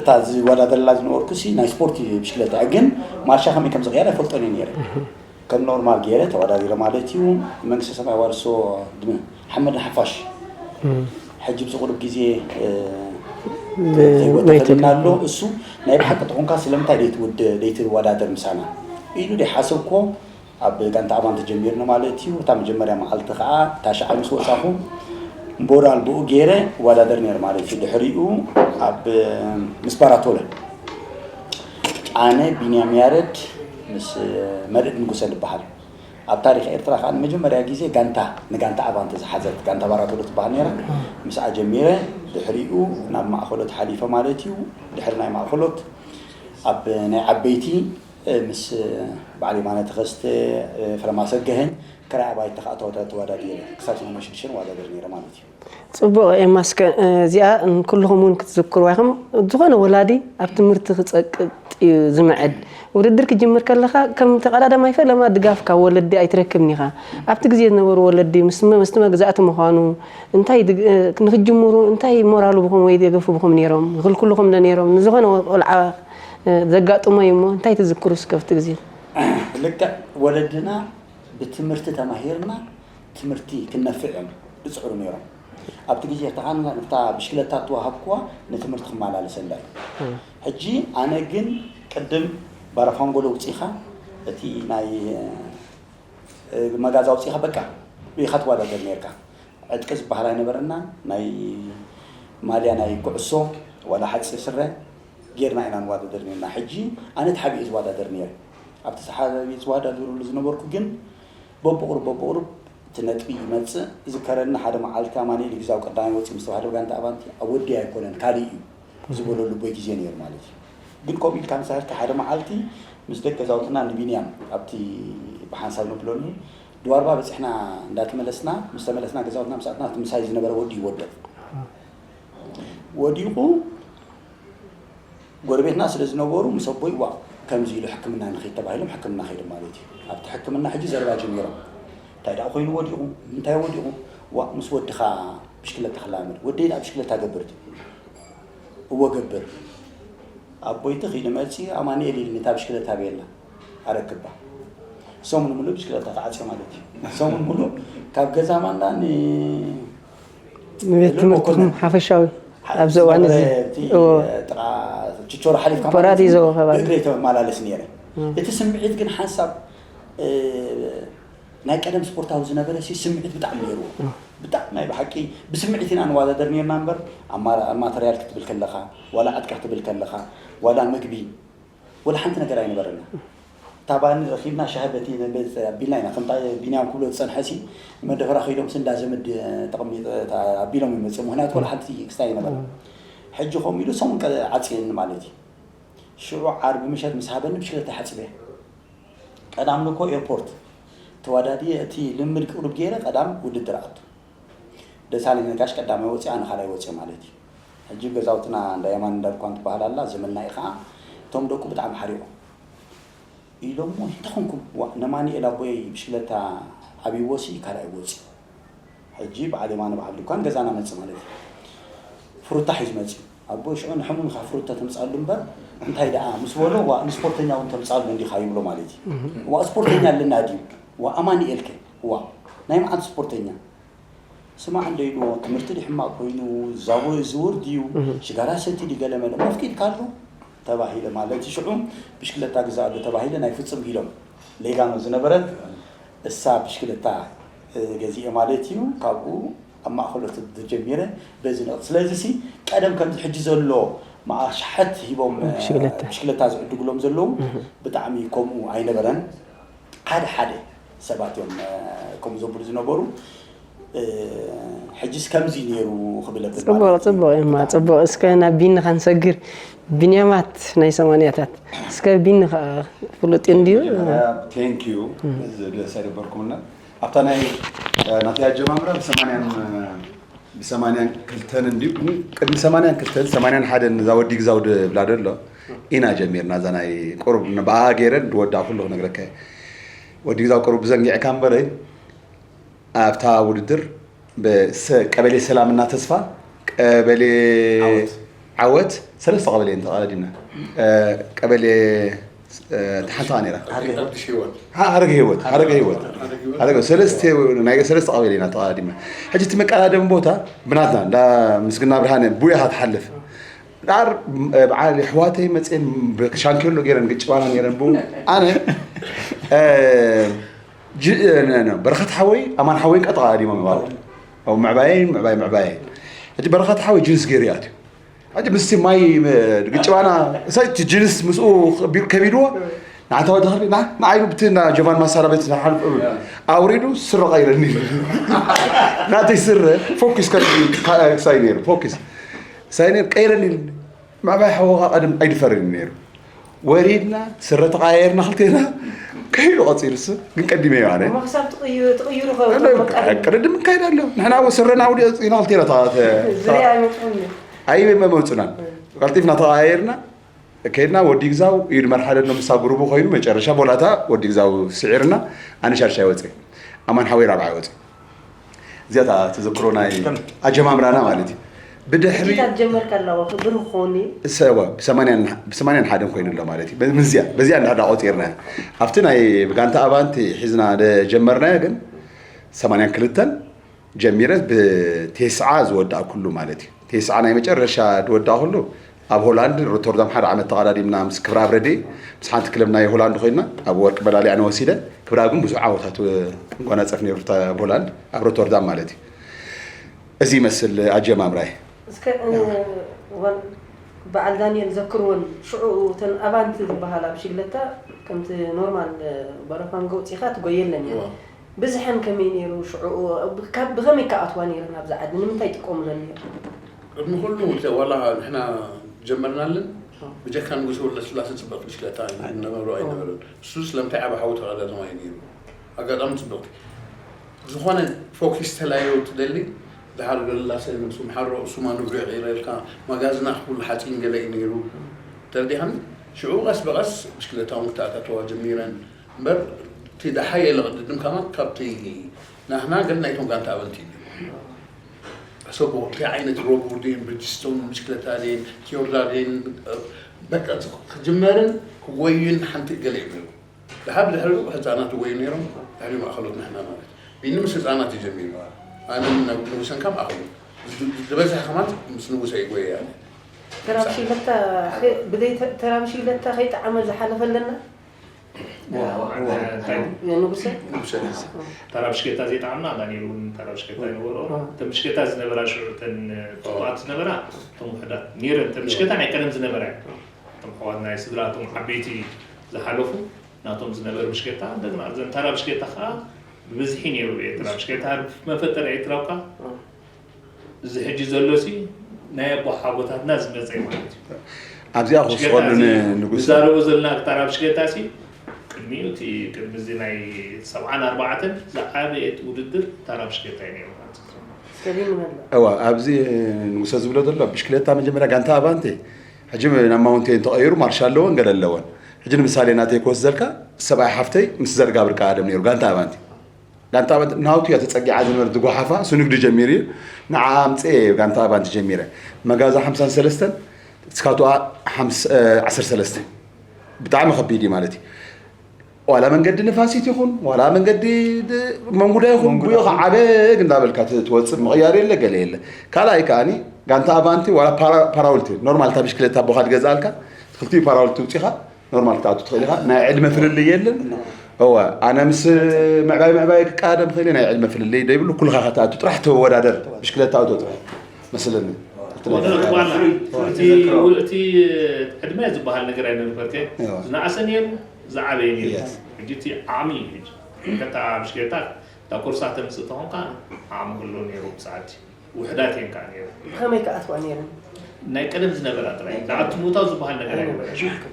እታ ዝወዳደረላ ዝነበርኩ ሲ ናይ ስፖርት ብሽክለታ እያ፣ ግን ማርሻ ከመይ ከም ዝቕየር ኣይፈልጦን እየ ነይረ። ከም ኖርማል ገይረ ተወዳዲረ ማለት እዩ። መንግስተ ሰማይ ዋርሶ ድም-፣ ሓመድ ሓፋሽ ሕጂ ብዚ ቁሩብ ግዜ፣ እ፣ ብ-፣ ዘይወተፈልና ኣሎ። እሱ ናይ ብሓቂ ተኾንካ ስለምንታይ ደይትውድ-፣ ደይትወዳደር ምሳና ኢሉ ደይሓሰብኮ ኣብ ጋንታ ኣባን ተጀሚርና ማለት እዩ። እታ መጀመርያ መዓልቲ ከዓ ታሽዓ ምስ ወፃኹ ሞራል ብኡ ገይረ እወዳደር ነይረ ማለት እዩ። ድሕሪኡ ኣብ፣ ምስ ባራቶለ ኣነ፣ ቢንያም ያረድ ምስ መርዕድ ንጉሰ ዝበሃል ኣብ ታሪኽ ኤርትራ ከዓ ንመጀመርያ ግዜ ጋንታ፣ ንጋንታ ኣባንተ ዝሓዘት ጋንታ ባራቶሎ ትበሃል ነይራ። ምስኣ ጀሚረ ድሕሪኡ ናብ ማእኸሎት ሓሊፈ ማለት እዩ። ድሕሪ ናይ ማእኸሎት ኣብ ናይ ዓበይቲ፣ እ፣ ምስ በዓል የማነ ተኸስተ፣ እ፣ ፍረማ ሰገህን ክራይ ኣባይቲ ከዓ ተወዳ-፣ ተወዳዲረ ክሳብ ሰማንያ ሽዱሽተ ወዳደር ነይረ ማለት እዩ። ጽቡቕ ኤማ፣ እስከ፣ እ፣ እዚኣ ንኩልኹም እውን ክትዝክርዋ ኢኹም። ዝኾነ ወላዲ ኣብ ትምህርቲ ክጸቅጥ እዩ ዝምዕድ። ውድድር ክጅምር ከለኻ ከም ተቐዳዳማይ ፈለማ ድጋፍ ካብ ወለዲ ኣይትረክብን ኢኻ። ኣብቲ ግዜ ዝነበሩ ወለዲ ምስ መ-፣ ምስቲ መግዛእቲ ምዃኑ እንታይ ድግ-፣ እ፣ ንክጅምሩ እንታይ ሞራል ብኹም ወይ ደገፍ ብኹም ነይሮም? ይኽልክልኹም ዶ ነይሮም? ንዝኾነ ቆልዓ፣ እ፣ ዘጋጥሞ እዩ እሞ እንታይ ትዝክሩ እስከ ኣብቲ ግዜ? ልክዕ ወለድና ብትምህርቲ ተማሂርና ትምህርቲ ክነፍዕ እዮም ዝጽዕሩ ነይሮም። ኣብቲ ግዜ እታ ብሽክለታ እተዋሃብክዋ ንትምህርቲ ክመላለሰላ እዩ። ሕጂ ኣነ ግን ቅድም ባራፋንጎሎ ውጺኻ እቲ ናይ፣ እ፣ መጋዝ ኣውጺኻ በቃ ኢኻ ትወዳደር ነይርካ። ዕጥቂ ዝበሃል ኣይነበረና። ናይ ማልያ ናይ ኩዕሶ ዋላ ሓጺር ስረ ጌርና ኢና ንወዳደር ነርና። ሕጂ ኣነ ተሓቢኤ ዝወዳደር ነይረ። ኣብቲ ተሓቢኤ ዝወዳደርሉ ዝነበርኩ ግን በብቑሩብ በብቑሩብ እቲ ነጥቢ ይመጽእ። ዝከረኒ ሓደ መዓልቲ ኣማኑኤል ግዛው ቀዳማይ ወጺኡ ምስ ተባህለ ጋንታ ኣባንቲ ኣብ ወዲ ኣይኮነን ካልእ እዩ ዝበለሉ ቦይ ግዜ ነይሩ ማለት እዩ። ግን ከምኡ ኢልካ ምስ ሃድካ ሓደ መዓልቲ ምስ ደቂ ገዛውትና ንቢንያም ኣብቲ ብሓንሳብ ነብለሉ ድዋርባ በጺሕና እንዳተመለስና፣ ምስ ተመለስና ገዛውትና ምስ ኣትና እቲ ምሳይ ዝነበረ ወዲ ይወደቕ። ወዲቑ ጎረቤትና ስለ ዝነበሩ ምስ ኣቦይ ዋ ከምዚ ኢሉ ሕክምና ንኸይድ ተባሂሎም ሕክምና ከይዶም ማለት እዩ። ኣብቲ ሕክምና ሕጂ ዘረባ ጀሚሮም። እንታይ ደኣ ኮይኑ ወዲቑ? እንታይ ወዲቑ? ዋ ምስ ወድኻ ብሽክለታ ክላመድ። ወደይ ደኣ ብሽክለታ ገብር ድዩ? እወ ገብር። ኣቦይቲ ኺድ መጺ ኣማኑኤል ኢልኒ እታ ብሽክለታ ቤላ ኣረክባ። ሰሙን ሙሉእ ብሽክለታ ተዓጽዮ ማለት እዩ። ሰሙን ሙሉእ ካብ ገዛ ማንዳ ን-፣ ንቤት ትምህርትኹም ሓፈሻዊ ኣብዚ እዋን እዚ? እቲ እዎ። ጥቓ ችቾሮ ሓሊፍካ ማለት ፓራዲዞ እዩ። ከባቢ። ብእግረይ ተመላለስ ነይረ። እም። እቲ ስምዒት ግን ሓንሳብ፣ እ፣ ናይ ቀደም ስፖርታዊ ዝነበረ ሲ ስምዒት ብጣዕሚ ነይርዎ። እም። ብጣዕሚ ናይ ብሓቂ ብስምዒት ኢና ንወዳደር ነርና እምበር፣ ኣብ ማ-፣ ኣብ ማተርያል ክትብል ከለኻ፣ ዋላ ዕጥቂ ክትብል ከለኻ፣ ዋላ ምግቢ፣ ወላ ሓንቲ ነገር ኣይነበረና። እታ ባኒ ረኺብና ሻሂ በቲ ነበ-፣ ኣቢልና ኢና። ከምታ ቢንያም ክብሎ ዝጸንሐ ሲ መደፈራ ከይዶም ሲ እንዳ ዘመድ ተቐሚጠ-፣ እታ ኣቢሎም ይመጽእ። ምኽንያቱ ወላ ሓንቲ ክስታይ ኣይነበረ። እም። ሕጂ ከምኡ ኢሉ ሰሙን ቀ-፣ ዓጽየኒ ማለት እዩ። ሽዑ ዓርቢ ምሸት ምስ ሃበኒ ብሽክለታ ሓጽበ። ቀዳም ንኮ ኤርፖርት ተዋዳድየ እቲ ልምድ ቅሩብ ገይረ ቀዳም ውድድር ኣቱ። ደሳለኝ ነጋሽ ቀዳማይ ወፂኣ፣ ኣነ ካልኣይ ወፂአ ማለት እዩ። ሕጂ ገዛውትና እንዳ የማን እንዳ ድኳን ትበሃል ኣላ፣ ዘመንና እዩ ከዓ። እቶም ደቁ ብጣዕሚ ሓሪቖም ኢሎሞ፣ እንታይ ኾንኩም? ዋ፣ ነማንኤል ኣቦይ ብሽክለታ ኣብይዎ ሲ ካልኣይ ወፂኡ። ሕጂ በዓል የማነ በዓል ድኳን ገዛና መፅእ ማለት እዩ። ፍሩታ ሒዙ መፅኡ። ኣቦይ ሽዑ ንሕሙም ኢኻ ፍሩታ ተምፅኣሉ እምበር እንታይ ደኣ ምስ በሎ፣ ዋ፣ ንስፖርተኛ እውን ተምፅኣሉ እንዲኻ ይብሎ ማለት እዩ። ዋ፣ ስፖርተኛ ኣለና ድዩ? ዋ፣ ኣማኑኤል ከ? ዋ፣ ናይ መዓት ስፖርተኛ? ስማዕ እንደ ኢልዎ፣ ትምህርቲ ድዩ ሕማቕ ኮይኑ፣ ዛጎ ዝውር ድዩ፣ እህ። ሽጋራ ሰቲ ድዩ ገለመለ፣ መፍቂድካሉ ተባሂለ ማለት እዩ። ሽዑ ብሽክለታ ግዛኣሉ ተባሂለ፣ ናይ ፍጹም ኢሎም ሌጋኖ ዝነበረት እሳ ብሽክለታ፣ እ፣ ገዚኤ ማለት እዩ። ካብኡ ኣብ ማእኸሎት ተጀሚረ በዚ ነቕ-፣ ስለዚ ሲ ቀደም ከምዚ ሕጂ ዘሎ መኣሻሕት ሂቦም፣ እ፣ ብሽክለታ። ብሽክለታ ዝዕድግሎም ዘለዉ እህ። ብጣዕሚ ከምኡ ኣይነበረን። ሓደ ሓደ ሰባት እዮም፣ እ፣ ከምኡ ዘብሉ ዝነበሩ። እ፣ ሕጅስ ከምዚ ነይሩ ክብል የብል ጽቡቕ፣ ማለት እዩ። ጽቡቕ እማ፣ ጽቡቕ። እስከ ናብ ቢኒ ኸንሰግር። ቢንያማት ናይ ሰማንያታት። እስከ ቢኒ ኸኣ ፍሉጥ እንድዩ። መጀመርያ፣ ቴንክ ዩ። እም። እዚ ደስ ኣይደበርኩምና። ኣብታ ናይ፣ እ፣ ናተይ ኣጀማምራ ብሰማንያን፣ እ፣ ብሰማንያን ክልተን እንድዩ። ቅድሚ ሰማንያን ክልተን፣ ሰማንያን ሓደን እዛ ወዲ ግዛው ድብላ ደሎ ኢና ጀሚርና። እዛ ናይ ቁሩብ ንብኣ ገይረ ድወድኣ ኩሉ ክነግረካ እየ። ወዲ ግዛው ቁሩብ ብዘንጊዕካ እምበረይ፣ ኣብታ ውድድር ብሰ-፣ ቀበሌ ሰላምና ተስፋ፣ ቀበሌ ዓወት። ዓወት ሰለስተ ቀበሌ እንተ ቀዳዲምና ቀበሌ ተሓንታ ነራ። ሓረገ ህይወት ሓረገ ህይወት ሓረገ ሰለስተ ቀበሌ ኢና ተቐዳዲምና። ሕጂ እቲ መቀዳደሚ ቦታ ብናትና እንዳ ምስግና ብርሃነ ቡያ ትሓልፍ ዳር በዓል ኣሕዋተይ መፅኤን ሻንኬሎ ገይረን ግጭባና ነይረን። ብኡ ኣነ በረኸት ሓወይ ኣማን ሓወይ ቀጥቓ ዲሞም ይባሉ። ምዕባየይ ምዕባይ ምዕባየይ። ሕጂ በረኸት ሓወይ ጅንስ ገይሩ ይኣትዩ። ሕጂ ምስቲ ማይ ግጭባና እሳይ እቲ ጅንስ ምስኡ ከቢድዎ ንዓንታ ወዲ ከርቢ ንዓይኑ ብቲ ና ጀቫን ማሳራ ቤት ሓልፍ ኣውሪዱ ስረ ቀይረኒ። ናተይ ስረ ፎኪስ ከሳይ ነይሩ ፎኪስ ሳይነር ቀይረኒ። ምዕባይ ሓወኻ ቀደም ኣይድፈርን እዩ ነይሩ። ወሪድና ስረ ተቃየርና ክልቴና ከይዱ ቀፂሉ እሱ ግን ቀዲመ እዩ ኣነ። እሞ ክሳብ ትቕዩ- ትቕይሩ ከ- እሞ መቃ- ቅድድም ይካየድ ኣሎ። ንሕና እውን ስረና ውዲ ቀፂና ክልቴና ተቓተ ዝርያ ኣይመፅኡን እዩ። ኣይበ መመፅኡናን ቀልጢፍና ተቃየርና ከይድና ወዲ ግዛው ኢድ መርሓደኖ ምሳ ጉሩቡ ኮይኑ መጨረሻ ቦላታ ወዲ ግዛው ስዒርና ኣነ ሻድሻይ ወፀ ኣማን ሓወይ ራብዓይ ወፀ። እዚኣ ተዘክሮ ናይ ኣጀማምራና ማለት እዩ። ብድሕሪ ታት ጀመርካ ኣለዎ ክብር ክኾኒ ሰዋ ብሰማንያን ሓደን ኮይኑ ኣሎ ማለት እዩ። ምንዚያ በዚኣ እንዳዳ ቆፂርና ኣብቲ ናይ ብጋንታ ኣባንቲ ሒዝና ጀመርናዮ ግን ሰማንያን ክልተን ጀሚረ ብቴስዓ ዝወዳእ ኩሉ ማለት እዩ። ቴስዓ ናይ መጨረሻ ዝወዳእ ኩሉ ኣብ ሆላንድ ሮቶርዳም ሓደ ዓመት ተቐዳዲምና ምስ ክብረኣብ ረድኢ ምስ ሓንቲ ክለብ ናይ ሆላንድ ኮይና ኣብ ወርቂ መዳልያ ኣነ ወሲደ። ክብረኣብ ግን ብዙሕ ዓወታት ንጓናፀፍ ነይሩ ኣብ ሆላንድ ኣብ ሮቶርዳም ማለት እዩ። እዚ ይመስል ኣጀማምራይ። እስከ እወን በዓል ዳንኤል ዘክርወን ሽዑ እተን ኣባንቲ ዝበሃላ ብሽግለታ ከምቲ ኖርማል በረፋን ገውፂኻ ትጎየለን እየን። ብዝሐን ከመይ ነይሩ ሽዑ? ካብ ብኸመይ ከኣትዋ ነይረን ኣብዚ ዓዲ? ንምንታይ ይጥቀሙለን ነይሩ? ቅድሚ ኩሉ ዋላ ንሕና ጀመርናለን ብጀካ ንጉስ ወልደ ስላሴ ፅብቕቲ ብሽክለታ ነበሩ ኣይነበረን። እሱ ስለምንታይ ዓብ ሓዊ ተቐዳደማይ ነይሩ ኣጋጣሚ ፅብቕቲ ዝኾነ ፎኪስ ተላዮ ትደሊ ድሓር ገለላሰ ንሱ ምሓሮ እሱማ ንብሪ ቀይረልካ መጋዝና ኩሉ ሓፂን ገለ እዩ ነይሩ። ተረዲኻኒ? ሽዑ ቀስ ብቐስ ብሽክለታ እውን ክተኣታተዋ ጀሚረን እምበር እቲ ደሓየለ ቅድድም ከማን ካብቲ ናህና ግን ናይቶም ጋንታ ኣበንቲ እዩ። ሕሰቦ እንታይ ዓይነት ሮቡር ድን ብሪጅስቶን ብሽክለታ ድን ኪዮርዳ ድን በቃ ክጅመርን ክጎይን ሓንቲ ገለ እዩ ነይሩ። ድሓር ድሕሪኡ ህፃናት ይጎዩ ነይሮም። ድሕሪ ማእኸሎት ንሕና ማለት ቢኒ ምስ ህፃናት እዩ ጀሚሩ። ኣነ ንጉሰን ካብ ኣኸሉ ዝበዝሕ ከማን ምስ ንጉሰ ይጎየ ያለ ተራብሽለታ ብዘይ ተራብሽለታ ከይጠዓመ ዝሓለፈ ኣለና ንጉሰ ንጉሰ ተራ ብሽኬታ ዘይጠዓምና ዳንኤል እውን ተራ ብሽኬታ ይነበሮ እተን ብሽኬታ ዝነበራ ሽዑ እተን ጥጡኣት ዝነበራ እቶም ውሕዳት ነይረን እተን ብሽኬታ ናይ ቀደም ዝነበራ እቶም ኣሕዋት ናይ ስድራ እቶም ዓበይቲ ዝሓለፉ ናቶም ዝነበረ ብሽኬታ እንደገና እዘን ተራ ብሽኬታ ከዓ ብብዝሒ ነይሩ እየ ተራ ብሽኬታ መፈጠር ኤርትራውካ እዚ ሕጂ ዘሎ ሲ ናይ ኣቦሓጎታትና ዝመፀ እዩ ማለት እዩ ኣብዚኣ ክወስኸሉ ንጉስ ንዛረቦ ዘለና ተራ ብሽኬታ ሲ ቅድሚኡ እቲ ቅድሚ እዚ ናይ ሰብዓን ኣርባዕተን ዝዓበየ ውድድር ተራ ብሽኬታ እዩ ነይሩ ማለት እዩ እዋ ኣብዚ ንጉሰ ዝብሎ ዘሎ ብሽክሌታ መጀመርያ ጋንታ ኣባንቴ ሕጂ ናብ ማውንቴን ተቐይሩ ማርሻ ኣለዎን ገለ ኣለዎን ሕጂ ንምሳሌ ናተይ ክወስድ ዘልካ ሰብኣይ ሓፍተይ ምስ ዘርጋ ብርቃ ኣደም ነይሩ ጋንታ ኣባንቴ ጋንታ ኣባንቴ ናውቱ እያ ተፀጊዓ ዝነበረት ዝጓሓፋ እሱ ንግዲ ጀሚሩ እዩ ንዓ ኣምፅኤ እዩ ጋንታ ኣባንቴ ጀሚረ መጋዛ ሓምሳን ሰለስተን ስካቱኣ ዓሰርተ ሰለስተ ብጣዕሚ ከቢድ እዩ ማለት እዩ ዋላ መንገዲ ንፋሲት ይኹን ዋላ መንገዲ መንጉዳ ይኹን ጉዮ ከዓበ እንዳበልካ ትወፅእ ምቕያር የለ ገለ የለ ካልኣይ ከዓኒ ጋንታ ኣቫንቲ ዋላ ፓራውልቲ ኖርማል እታ ብሽክለታ ኣቦኻ ትገዝኣልካ ክልቲኡ ፓራውልቲ ውፂኻ ኖርማል ክትኣቱ ትኽእል ኢኻ ናይ ዕድመ ፍልልይ የለን እወ ኣነ ምስ ምዕባይ ምዕባይ ክቃደም ክእል ናይ ዕድመ ፍልልይ ደይብሉ ኩልኻ ከተኣቱ ጥራሕ ተወዳደር ብሽክለታ ኣውቶ ጥራሕ መስለኒ እቲ ዕድመ ዝበሃል ነገር ኣይነበርከ ዝነኣሰ ነይሩ ዝዓበየ ነይሩ ሕጂ እቲ ዓቕሚ እዩ ሕጂ ከታ ብሽክሌታ እታ ኮርሳ ተምፅእ ተኾንካ ዓቕሚ ክህልዎ ነይሩ ብሰዓት ውሕዳት እየን ከዓ ነይሩ ብኸመይ ክኣትዋ ነይረን ናይ ቀደም ዝነበራ ጥራይ ንኣቱ ምውታው ዝበሃል ነገር ኣይነበረ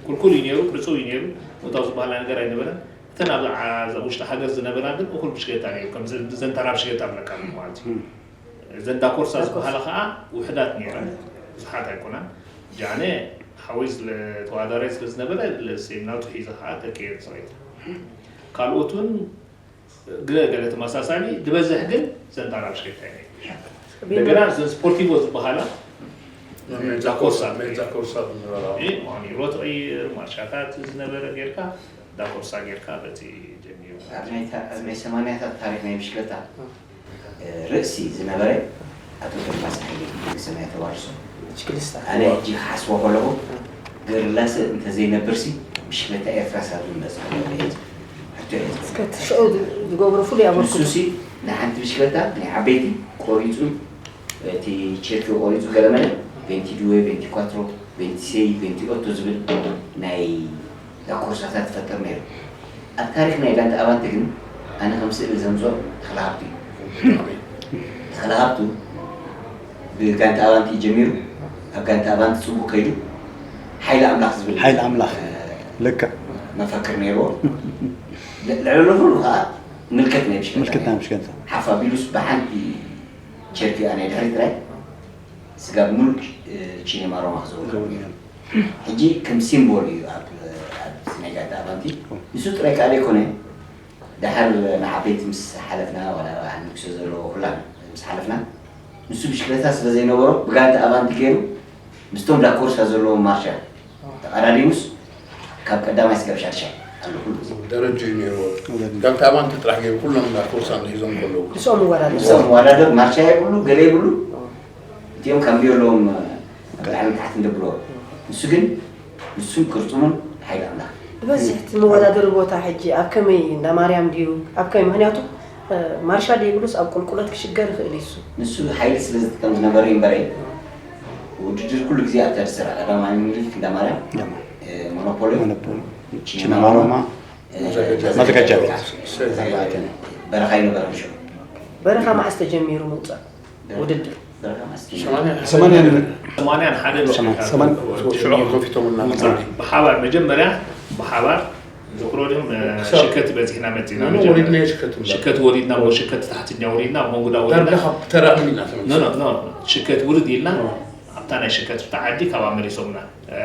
ኩልኩል እዩ ነይሩ ዕፁው እዩ ነይሩ ምውታው ዝበሃል ነገር ኣይነበረን እተን ኣብ ውሽጢ ሃገር ዝነበራ ግን እኩል ብሽክሌታ ነይሩ ከም ዘንታራ ብሽክሌታ ብለካ ማለት እዩ ዘንዳ ኮርሳ ዝበሃላ ከዓ ውሕዳት ነይረን ብዙሓት ኣይኮናን ጃነ ሓወይ ስለ ተዋዳራይ ስለ ዝነበረ ለሴም ናቱ ሒዘ ከዓ ተቀየር ፅሬት ካልኦት እውን ገለ ገለ ተመሳሳሊ ዝበዝሕ ግን ዘንታራ ብሽክሌታ እዩ እንደገና ዘን ስፖርቲቮ ዝበሃላ ሜዛ ኮርሳ ሜዛ ኮርሳ ዝነበራ። እ፣ ማኒሮ ትቕይር፣ ማርሻታት ዝነበረ ጌርካ፣ ዳኮርሳ ጌርካ በቲ ጀሚሩ። ኣብ ናይ ታ-፣ ኣብ ናይ ሰማንያታት ታሪኽ ናይ ብሽክለታ፣ እ፣ ርእሲ ዝነበረ ኣቶ ግርማይ ሓይለ፣ ሰማይ ተባርሶ። ብሽክለታ። ኣነ ሕጂ ክሓስቦ ከለኹ፣ ገርላሰ እንተዘይነብርሲ፣ ብሽክለታ ኤርትራ ሳብ ዝመጽእ ሕቶ እየ። እስከ እቲ ሽዑ ዝገብሮ ፍሉይ ኣበርክቶ። ንሱሲ ንሓንቲ ብሽክለታ ናይ ዓበይቲ ቆሪጹ፣ እቲ ቸርኪ ቆሪጹ ገለ መለ ቬንቲ ዱዌ፣ ቬንቲ ኳትሮ፣ ቬንቲ ሴይ፣ ቬንቲ ኦቶ ዝብል ናይ ዳኮርሳታት ትፈጥር ነይሩ። ኣብ ታሪኽ ናይ ጋንታ ኣባንቲ ግን ኣነ ከም ስእሊ ዘምጾ ተኽለሃብቱ እዩ። ተኽለሃብቱ ብጋንታ ኣባንቲ ጀሚሩ ኣብ ጋንታ ኣባንቲ ጽቡቅ ከይዱ ሓይሊ ኣምላኽ ዝብል ሓይሊ ኣምላኽ። እ፣ ልክዕ። መፈክር ነይርዎ። ል-፣ ልዕሊ ኩሉ ከዓ ምልከት ናይ ብሽክለታ ምልከት ናይ ነይሩ። ብሽክለታ። ሓፍ ኣቢሉስ ብሓንቲ ቸርኪ ናይ ድሕሪት ጥራይ ስጋብ ሙሉእ፣ እ፣ ቺኔማ ሮማ ክዘውር ዝዘውር ነይሩ። ነይሩ። ሕጂ ከም ሲምቦል እዩ ኣብ፣ ኣብ ናይ ጋንታ ኣባንቲ። እዎ። ንሱ ጥራይ ከዓ ዘይኮነ፣ ደሓር ንዓበይቲ ምስ ሓለፍና፣ ዋላ ንግሶ ዘለዎ ኩላና ምስ ሓለፍና፣ ንሱ ብሽክለታ ስለ ዘይነበሮ፣ ብጋንታ ኣባንቲ ገይሩ፣ ምስቶም ዳኮርሳ ዘለዎ ማርሻ ተቐዳዲሙስ፣ ካብ ቀዳማይ ስጋብ ሻድሻይ ኣሎ ኩሉ ግዜ። ደረጃ እዩ ነይርዎ። ደረጃ። ጋንታ ኣባንቲ ጥራሕ ገይሩ፣ ኩሎም ዳኮርሳ እንድሒዞም ከለዉ። ንሶም ይወዳደሩ። ንሶም ይወዳደሩ፣ ማርሻ የብሉ፣ ገለ የብሉ። እቲኦም ካብ ኣለዎም፣ ኣብ ላዕሊ ታሕቲ እንደብሎ። ንሱ ግን፣ ንሱን ቅርጹምን ሓይሊ ኣምላኽ። ብበዝሒ እቲ መወዳደሪ ቦታ ሕጂ ኣብ ከመይ፣ እንዳ ማርያም ድዩ? ኣብ ከመይ? ምኽንያቱ፣ እ፣ ማርሻ ደይብሉስ ኣብ ቁልቁለት ክሽገር ይኽእል እዩ እሱ። ንሱ ሓይሊ ስለ ዝጥቀም ዝነበረ እዩ እምበረይ። ውድድር ኩሉ ግዜ ኣብታ ዝስራሕ ቀዳማዊ ምኒልክ እንዳ ማርያም፣ ደማ። እ፣ ሞኖፖሊ፣ ሞኖፖሊ፣ ቺናማሮማ፣ ቺናማሮማ፣ እ፣ መዘጋጃ ቤት። መዘጋጃ ቤት። በረኻ ይነበረ ሽዑ። በረኻ መዓስ ተጀሚሩ ምውጻእ ውድድር? በረኻ መዓስ ተጀሚሩ? ሰማንያ። ሰማንያ። ሰማንያን ሓደ ሰማንያ። ሽዑ ከፊቶምልና። ብሓባር መጀመርያ፣ ብሓባር ዝኽሮ ድም፣ እ፣ ክሳብ ሽከት በጺሕና መጺና ኖ፣ ኖ፣ መጀመርያ። ወሪድና ሽከት እምበር። ሽከት ወሪድና፣ ኖ፣ ሽከት ታሕትኛ ወሪድና፣ መንጉዳ ወሪድና። ዳርጋ ካብ ተራ እምኒ ኢና ተመሊስና። ኖ፣ ኖ፣ ኖ፣ ሽከት ውርድ ኢልና፣ ኖ። ኣብታ ናይ ሽከት ብታ ዓዲ ካብኣ መሊሶምና። እ፣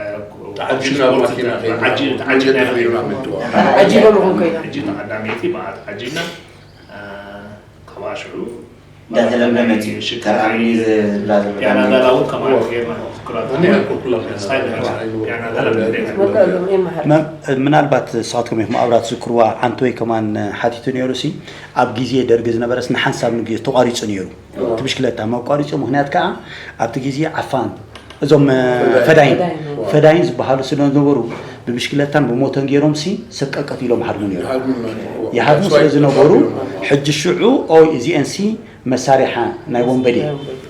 ተዓጂብና ስፖርት ብማኪና ከይድና፣ ዓጂ-፣ ተዓጂብና መንገዲ ከይድና። ተሪርና ምድዋ። ዓጂቦም ኾን ከይና። ሕጂ ተቐዳመይቲ ብኣ ተዓጂብና፣ እ፣ ካብኣ ሽዑ እንዳተለምደ መፂኡ። ሽከት ተራ እምኒ ዝብላ ዘሎ ፒያና ዳላ እውን ከምኣ ጌርና፣ ትኩራት ኣነ ጌርና። ኩላ ሳይድ ፒያና ዳላ ወደ መ-፣ ምናልባት ንስኻትኩም ኢኹም ኣብራ ትዝክርዋ፣ ዓንቶይ ከማን ሓቲቱ ነይሩ ሲ፣ ኣብ ግዜ ደርጊ ዝነበረስ ንሓንሳብ ንግዜ ተቋሪጹ ነይሩ። እቲ ብሽክለታ መቋሪጹ ምኽንያት ከኣ ኣብቲ ግዜ ዓፋን እዞም፣ እ፣ ፈዳይን። ፈዳይን። ፈዳይን ዝበሃሉ ስለ ዝነበሩ ብብሽክለታን ብሞቶን ገይሮም ሲ ሰብ ቀቀት ኢሎም ሃድሙ ነይሩ። ይሃድሙ ነይሩ። ይሃድሙ ስለ ዝነበሩ ሕጂ ሽዑ ኦይ እዚኤን ሲ መሳሪሓ ናይ ወንበዴ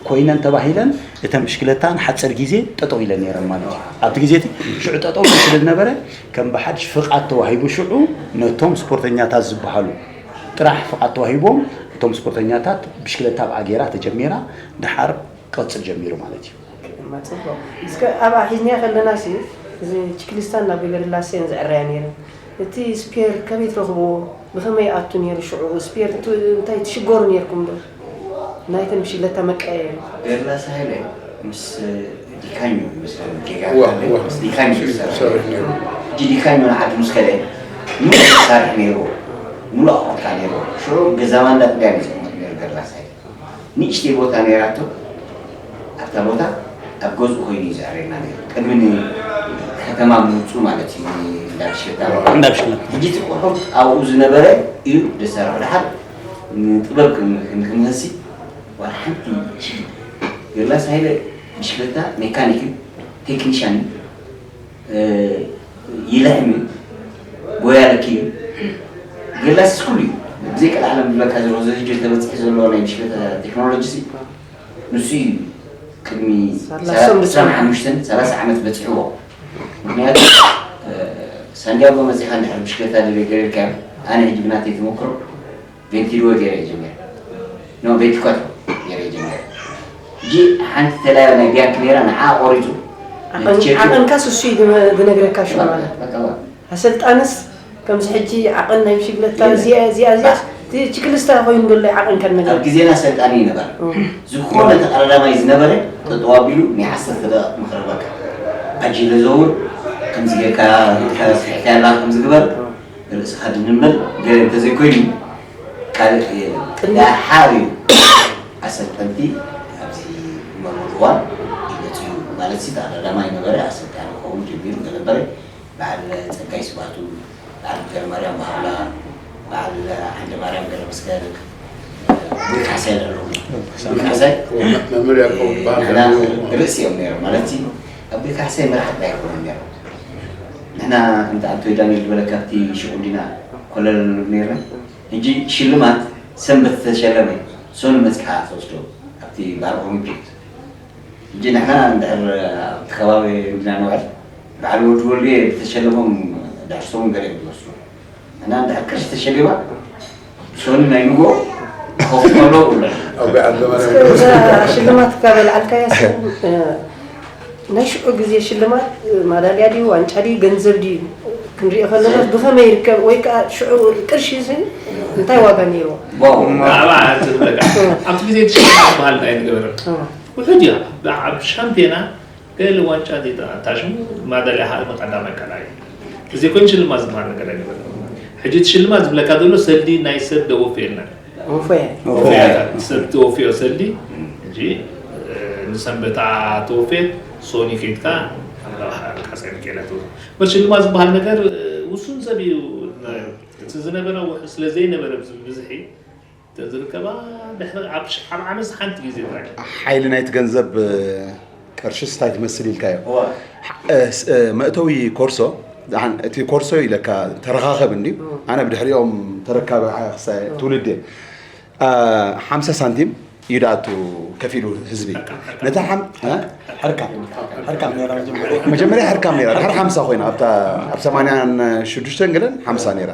ኮይነን ተባሂለን እተን ብሽክለታ ንሓፀር ግዜ ጠጠው ኢለን ነይረን ማለት እዩ። ኣብቲ ግዜ እቲ ሽዑ ጠጠው ኢለን ስለ ዝነበረ ከም ብሓድሽ ፍቓድ ተዋሂቡ ሽዑ ነቶም ስፖርተኛታት ዝበሃሉ ጥራሕ ፍቓድ ተዋሂቦም እቶም ስፖርተኛታት ብሽክለታ ኣብኣ ገይራ ተጀሚራ ድሓር ክቐጽል ጀሚሩ ማለት እዩ። ድማ ጽቡቕ። እስከ ኣብኣ ሒዝናዮ ከለና ሲ፣ እዚ ችክሊስታን ናብ ገገርላሴን ዝዕረያ ነይረን። እቲ ስፔር ከመይ ትረኽብዎ? ብኸመይ ይኣቱ ነይሩ ሽዑ? ስፔር ቱ-፣ እንታይ ትሽገሩ ነይርኩም ዶ? ናይተን ብሽክለታ መቀያየሪ። ገርላስ ሃይለ ምስ ዲካኞ ይመስለኒ፣ ጌጋ እዋ፣ እንተለ፣ እዋ። ምስ ዲካኞ ይሰርሕ ይሰርሕ ነይሩ። ነይሩ። ሕጂ ዲካኞ ንዓዲ ምስ ከደ፣ ሙሉእ መሳርሒ ነይርዎ። ሙሉእ ኣቑሑት ከኣ ነይርዎ። ሽዑ ገዛ ማንዳ ጥልያን እዩ ዝቕመጥ ነይሩ ገርላስ ሃይለ። ንእሽተይ ቦታ ነይራቶ። ኣብታ ቦታ ኣብ ገዝኡ ኮይኑ እዩ ዘዕርየና ነይሩ። ቅድሚ ንከተማ ምውፅኡ ማለት እዩ፣ እንዳ ብሽክለታ። እንዳ ብሽክለታ። ሕጂ እቲ ቁሑት ኣብኡ ዝነበረ እዩ ደሳርሑ። ድሓር ንጥበብ ክን-፣ ክን-፣ ክንህሲ ዋላ ሓንቲ ሽግር። ገርላስ ሃይለ ብሽክለታ ሜካኒክን ቴክኒሻንን እ፣ ይልሕም እዩ፣ ጎያ ለኪ እዩ። ገላስስ ኩሉ እዩ። ብዘይ ቀልዓለም ዝብለካ ዘሎ፣ እዚ ሕጂ ተበፂሑ ዘሎ ናይ ብሽክለታ ቴክኖሎጂ ሲ፣ ንሱ እዩ ቅድሚ ሰላሳ ዓሰርተ ሓሙሽተ፣ ሰላሳ ዓመት በፂሕዎ። ምክንያቱ፣ እ፣ ሳንዲያጎ መፂኻ እንድሕር ብሽክለታ ደለ ገይርካዮ፣ ኣነ ሕጂ ብናተይ ተመክሮ፣ ቬንቲ ዱወ ገይረ እየ ጀሚረ። ኖ፣ ቬንቲ ኳትሮ ገይረ እየ ጀሚረ። ሕጂ ሓንቲ ተላዮ ናይ ቢያንክ ነይራ፣ ንዓ ቆሪጹ። ዓቐን-፣ ነቲ ቸርኪ ዓቐንካስ እሱ እዩ ዝነ-፣ ዝነግረካ ሽዑ በቃ፣ ማለት። በቃ፣ በቃ። ኣሰልጣንስ ከምዚ ሕጂ ዓቐን ናይ ብሽግለታ የለ። እዚኣ፣ እዚኣ፣ እዚኣ፣ በቃ። እቲ ችክልስታ ኮይኑ ዘሎ ዓቐንካ ኣብ ዝነግረካ። ግዜና ኣሰልጣኒ ይነበረ። እም። ዝኾነ ተቐዳዳማይ ዝነበረ ጠጠው ኣቢሉ ናይ ዓሰርተ ደቂቕ ምኽሪ በቃ። ኣጅለ ዘውር፣ ከምዚ ጌርካ፣ ኢድካ ስሒሕካ ያላ ከምዚ ግበር። እም። ርእስኻ ድንምል ገለ እንተዘይኮይኑ ካልእ የለን። ቅድሚ ደሓር እዩ ኣሰልጠንቲ ኣብዚ መርሙር እዋን ይመፅኡ። ማለት እቲ ቀዳማይ ነበረ ኣሰልጣኒ ክኸውን ጀሚሩ ገለ ነበረ። በዓል ጸጋይ ስባቱ፣ በዓል ገብረማርያም ባህላ፣ በዓል ዓንደ ማርያም ገብረመስቀል፣ ኣቦይ ካሕሳይ ኣለዉ። ኣቦይ ካሕሳይ መምህር ያዕቆብ በዓል ንሕና ርእሲ እዮም ነይሮም። ማለት ኣቦይ ካሕሳይ መራሕትና ኣይኮኑን ነይሮም። ንሕና ከምቲ ኣቶ ዳንኤል ዝበለካ ኣብቲ ሽዑ እንዲና ኮለል ንብል ነይርና። ሕጂ ሽልማት ሰንበት ዝተሸለመ ሶኒ መጽሓ ትወስዶ ኣብቲ ባር ኦሎምፒክ። ሕጂ ንሕና እንድሕር ኣብቲ ከባቢ እንዲና ንውዕል በዓል ወዲ ወልዴ ዝተሸለሞም ድሕር ሰሙን ገለ እዮም ዝወስዱ። ንሕና እንድሕር ቅርሺ ተሸሊማ ሶኒ ናይ ንጎ ኮፍ ከሎ ብለን። ኣብ ዓዲ ማርያም እዛ ሽልማት ካብ ኣልዓልካያ ናይ ሽዑ ግዜ ሽልማት ማዳልያ ድዩ ዋንጫ ድዩ ገንዘብ ድዩ ክንሪኦ ከለና ብኸመይ ይርከብ ወይ ከዓ ሽዑ ቅርሺ እዚ እንታይ ዋጋ ነይርዎ? ዋው። ብዛዕባ እቲ ዝበለካ፣ ኣብቲ ግዜ እቲ ሽልማት ዝበሃል እንታይ ንገበረ? ውሑድ እዩ። ኣብ ሻምፒዮና ገለ ዋንጫ ዘይተኣታሽሙ ማዳልያ ሃርሚ ቀዳማይ ካልኣይ እዚ ኮይኑ ሽልማት ዝበሃል ነገር ኣይነበረ። ሕጂ እቲ ሽልማት ዝብለካ ዘሎ ሰልዲ ናይ ሰብ ደወፍየልና። ወፈየ። ወፈያታት ሰብ ተወፍዮ ሰልዲ እንጂ ንሰንበታ ተወፍየት ሶኒ ከይድካ ኣምላኽ ሓሳይ ሚካኤል ኣይትወፍዮ። ሽልማት ዝበሃል ነገር ውሱን ሰብ እዩ። እቲ ዝነበረ ውሕ ስለ ዘይነበረ ብዝሒ ተዝርከባ ድሕሪ ኣብ ዓመት ሓንቲ ግዜ ጥራይ። ሓይሊ ናይቲ ገንዘብ ቅርሽስ እንታይ ትመስል ኢልካዮ? መእተዊ ኮርሶ እቲ ኮርሶ ኢለካ ተረኻኸብ እንዲ ኣነ ብድሕሪኦም ተረካቢ ትውልድ እየ። ሓምሳ ሳንቲም እዩ ደኣቱ ከፊሉ ህዝቢ ነታ ሓርካም ሓርካም ነራ መጀመርያ ሓርካም ነራ ድሕሪ ሓምሳ ኮይና ኣብታ ኣብ ሰማንያን ሽዱሽተን ገለን ሓምሳ ነራ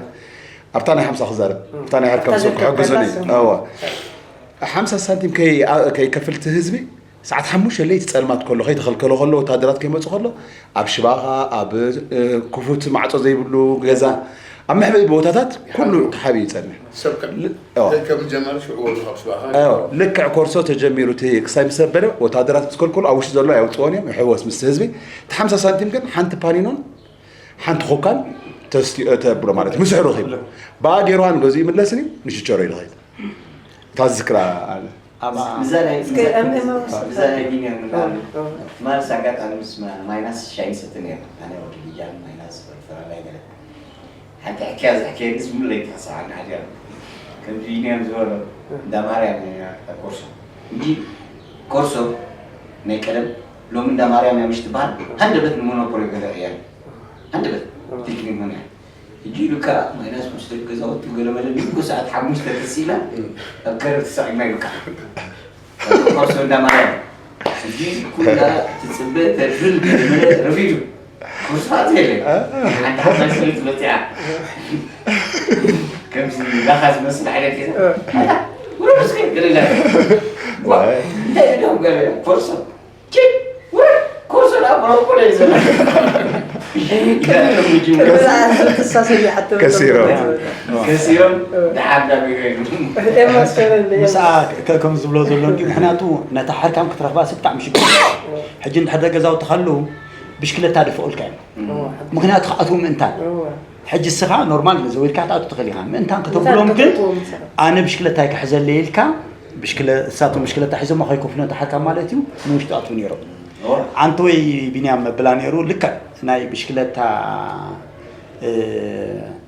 ኣብታ ናይ ሓምሳ ክዛረብ ኣብታ ናይ ሓርካም ሰብ ክሕግዙኒ እዋ ሓምሳ ሳንቲም ከይከፍል እቲ ህዝቢ ሰዓት ሓሙሽተ ለይቲ ጸልማት ከሎ ከይተኸልከሎ ከሎ ወታደራት ከይመፁ ከሎ ኣብ ሽባኻ ኣብ ክፉት ማዕፆ ዘይብሉ ገዛ ኣብ መሕበኢ ቦታታት ኩሉ ክሓብ ይጸንሕ። ሰብ ከም ጀመረ ሽዑ ወሉ ካብ ሽባኻ ልክዕ ኮርሶ ተጀሚሩ እቲ ክሳይ ምስ ዘበለ ወታደራት ምስ ከልከሉ ኣብ ውሽጢ ዘሎ ኣየውፅዎን እዮም ይሕወስ ምስ ህዝቢ እቲ ሓምሳ ሳንቲም ግን ሓንቲ ፓኒኖን ሓንቲ ኮካን ተብሎ ማለት ምስሑ ረኺቡ ብኣ ገይርዋ ንገዝኡ ይምለስን እዩ ንሽቸሮ ይልኸይድ እታ ዝክራ ኣለ። እዛ ናይ ቢንያም ማርስ ኣጋጣሚ ምስ ማይናስ ሻሂ ንሰቲ ነርና ኣነ ወዲ ቢጃን ማይናስ ፈራላይ ገለ ሓንቲ ሕክያ ዘሕክየኒ ዝምለይ ተሓሳብ ሓንቲ ሓዲራ ከም ቢንያም ዝበሎ እንዳ ማርያም ኮርሶ እንጂ ኮርሶ ናይ ቀደም ሎሚ እንዳ ማርያም እያ ምሽ ትበሃል ሃንደበት ንሞኖፖሊ ገዛ እያ ሃንደበት ቴክኒክ መን እያ ሕጂ ኢሉካ ማይናስ ምስ ደቂ ገዛውቲ ገለመለ ንጎ ሰዓት ሓሙሽተ ተሲእና ኣብ ከረብ ተሳቒና ኢሉካ ኮርሶ እንዳ ማርያም ሕጂ ኩላ ትፅበ ተብል ገለመለ ረፊዱ ኮርሶ ኣትየለ ሓንቲ ሓባይ ሰበይቲ መፅኣ ከምዚ ላኻ ዝመስል ዓይነት ገዛ ውረድ እስከ ገለላ እንታይ ኢሎም ገለ ኮርሶ ከሲሮም ምስኣ ከም ዝብሎ ዘሎ እንዲ ምክንያቱ ነታ ሓርካም ክትረኽባ ሲ ብጣዕሚ ሽግር ሕጂ እንድሕር ገዛውቲ ከለዉ ብሽክለታ ደፍኦልካ እዮም ምክንያቱ ክኣትዉ ምእንታን ሕጂ እስኻ ኖርማል ዘው ኢልካ ክትኣቱ ትኽእል ኢኻ ምእንታን ከተብሎም ግን ኣነ ብሽክለታይ ክሕዘለይ ኢልካ እሳቶም ብሽክለታ ሒዞማ ከይከፍሉ ነታ ሓርካም ማለት እዩ ንውሽጢ ኣትዉ ነይሮም ኣንተ ወይ ቢንያም መብላ ነይሩ ልክዕ ናይ ብሽክለታ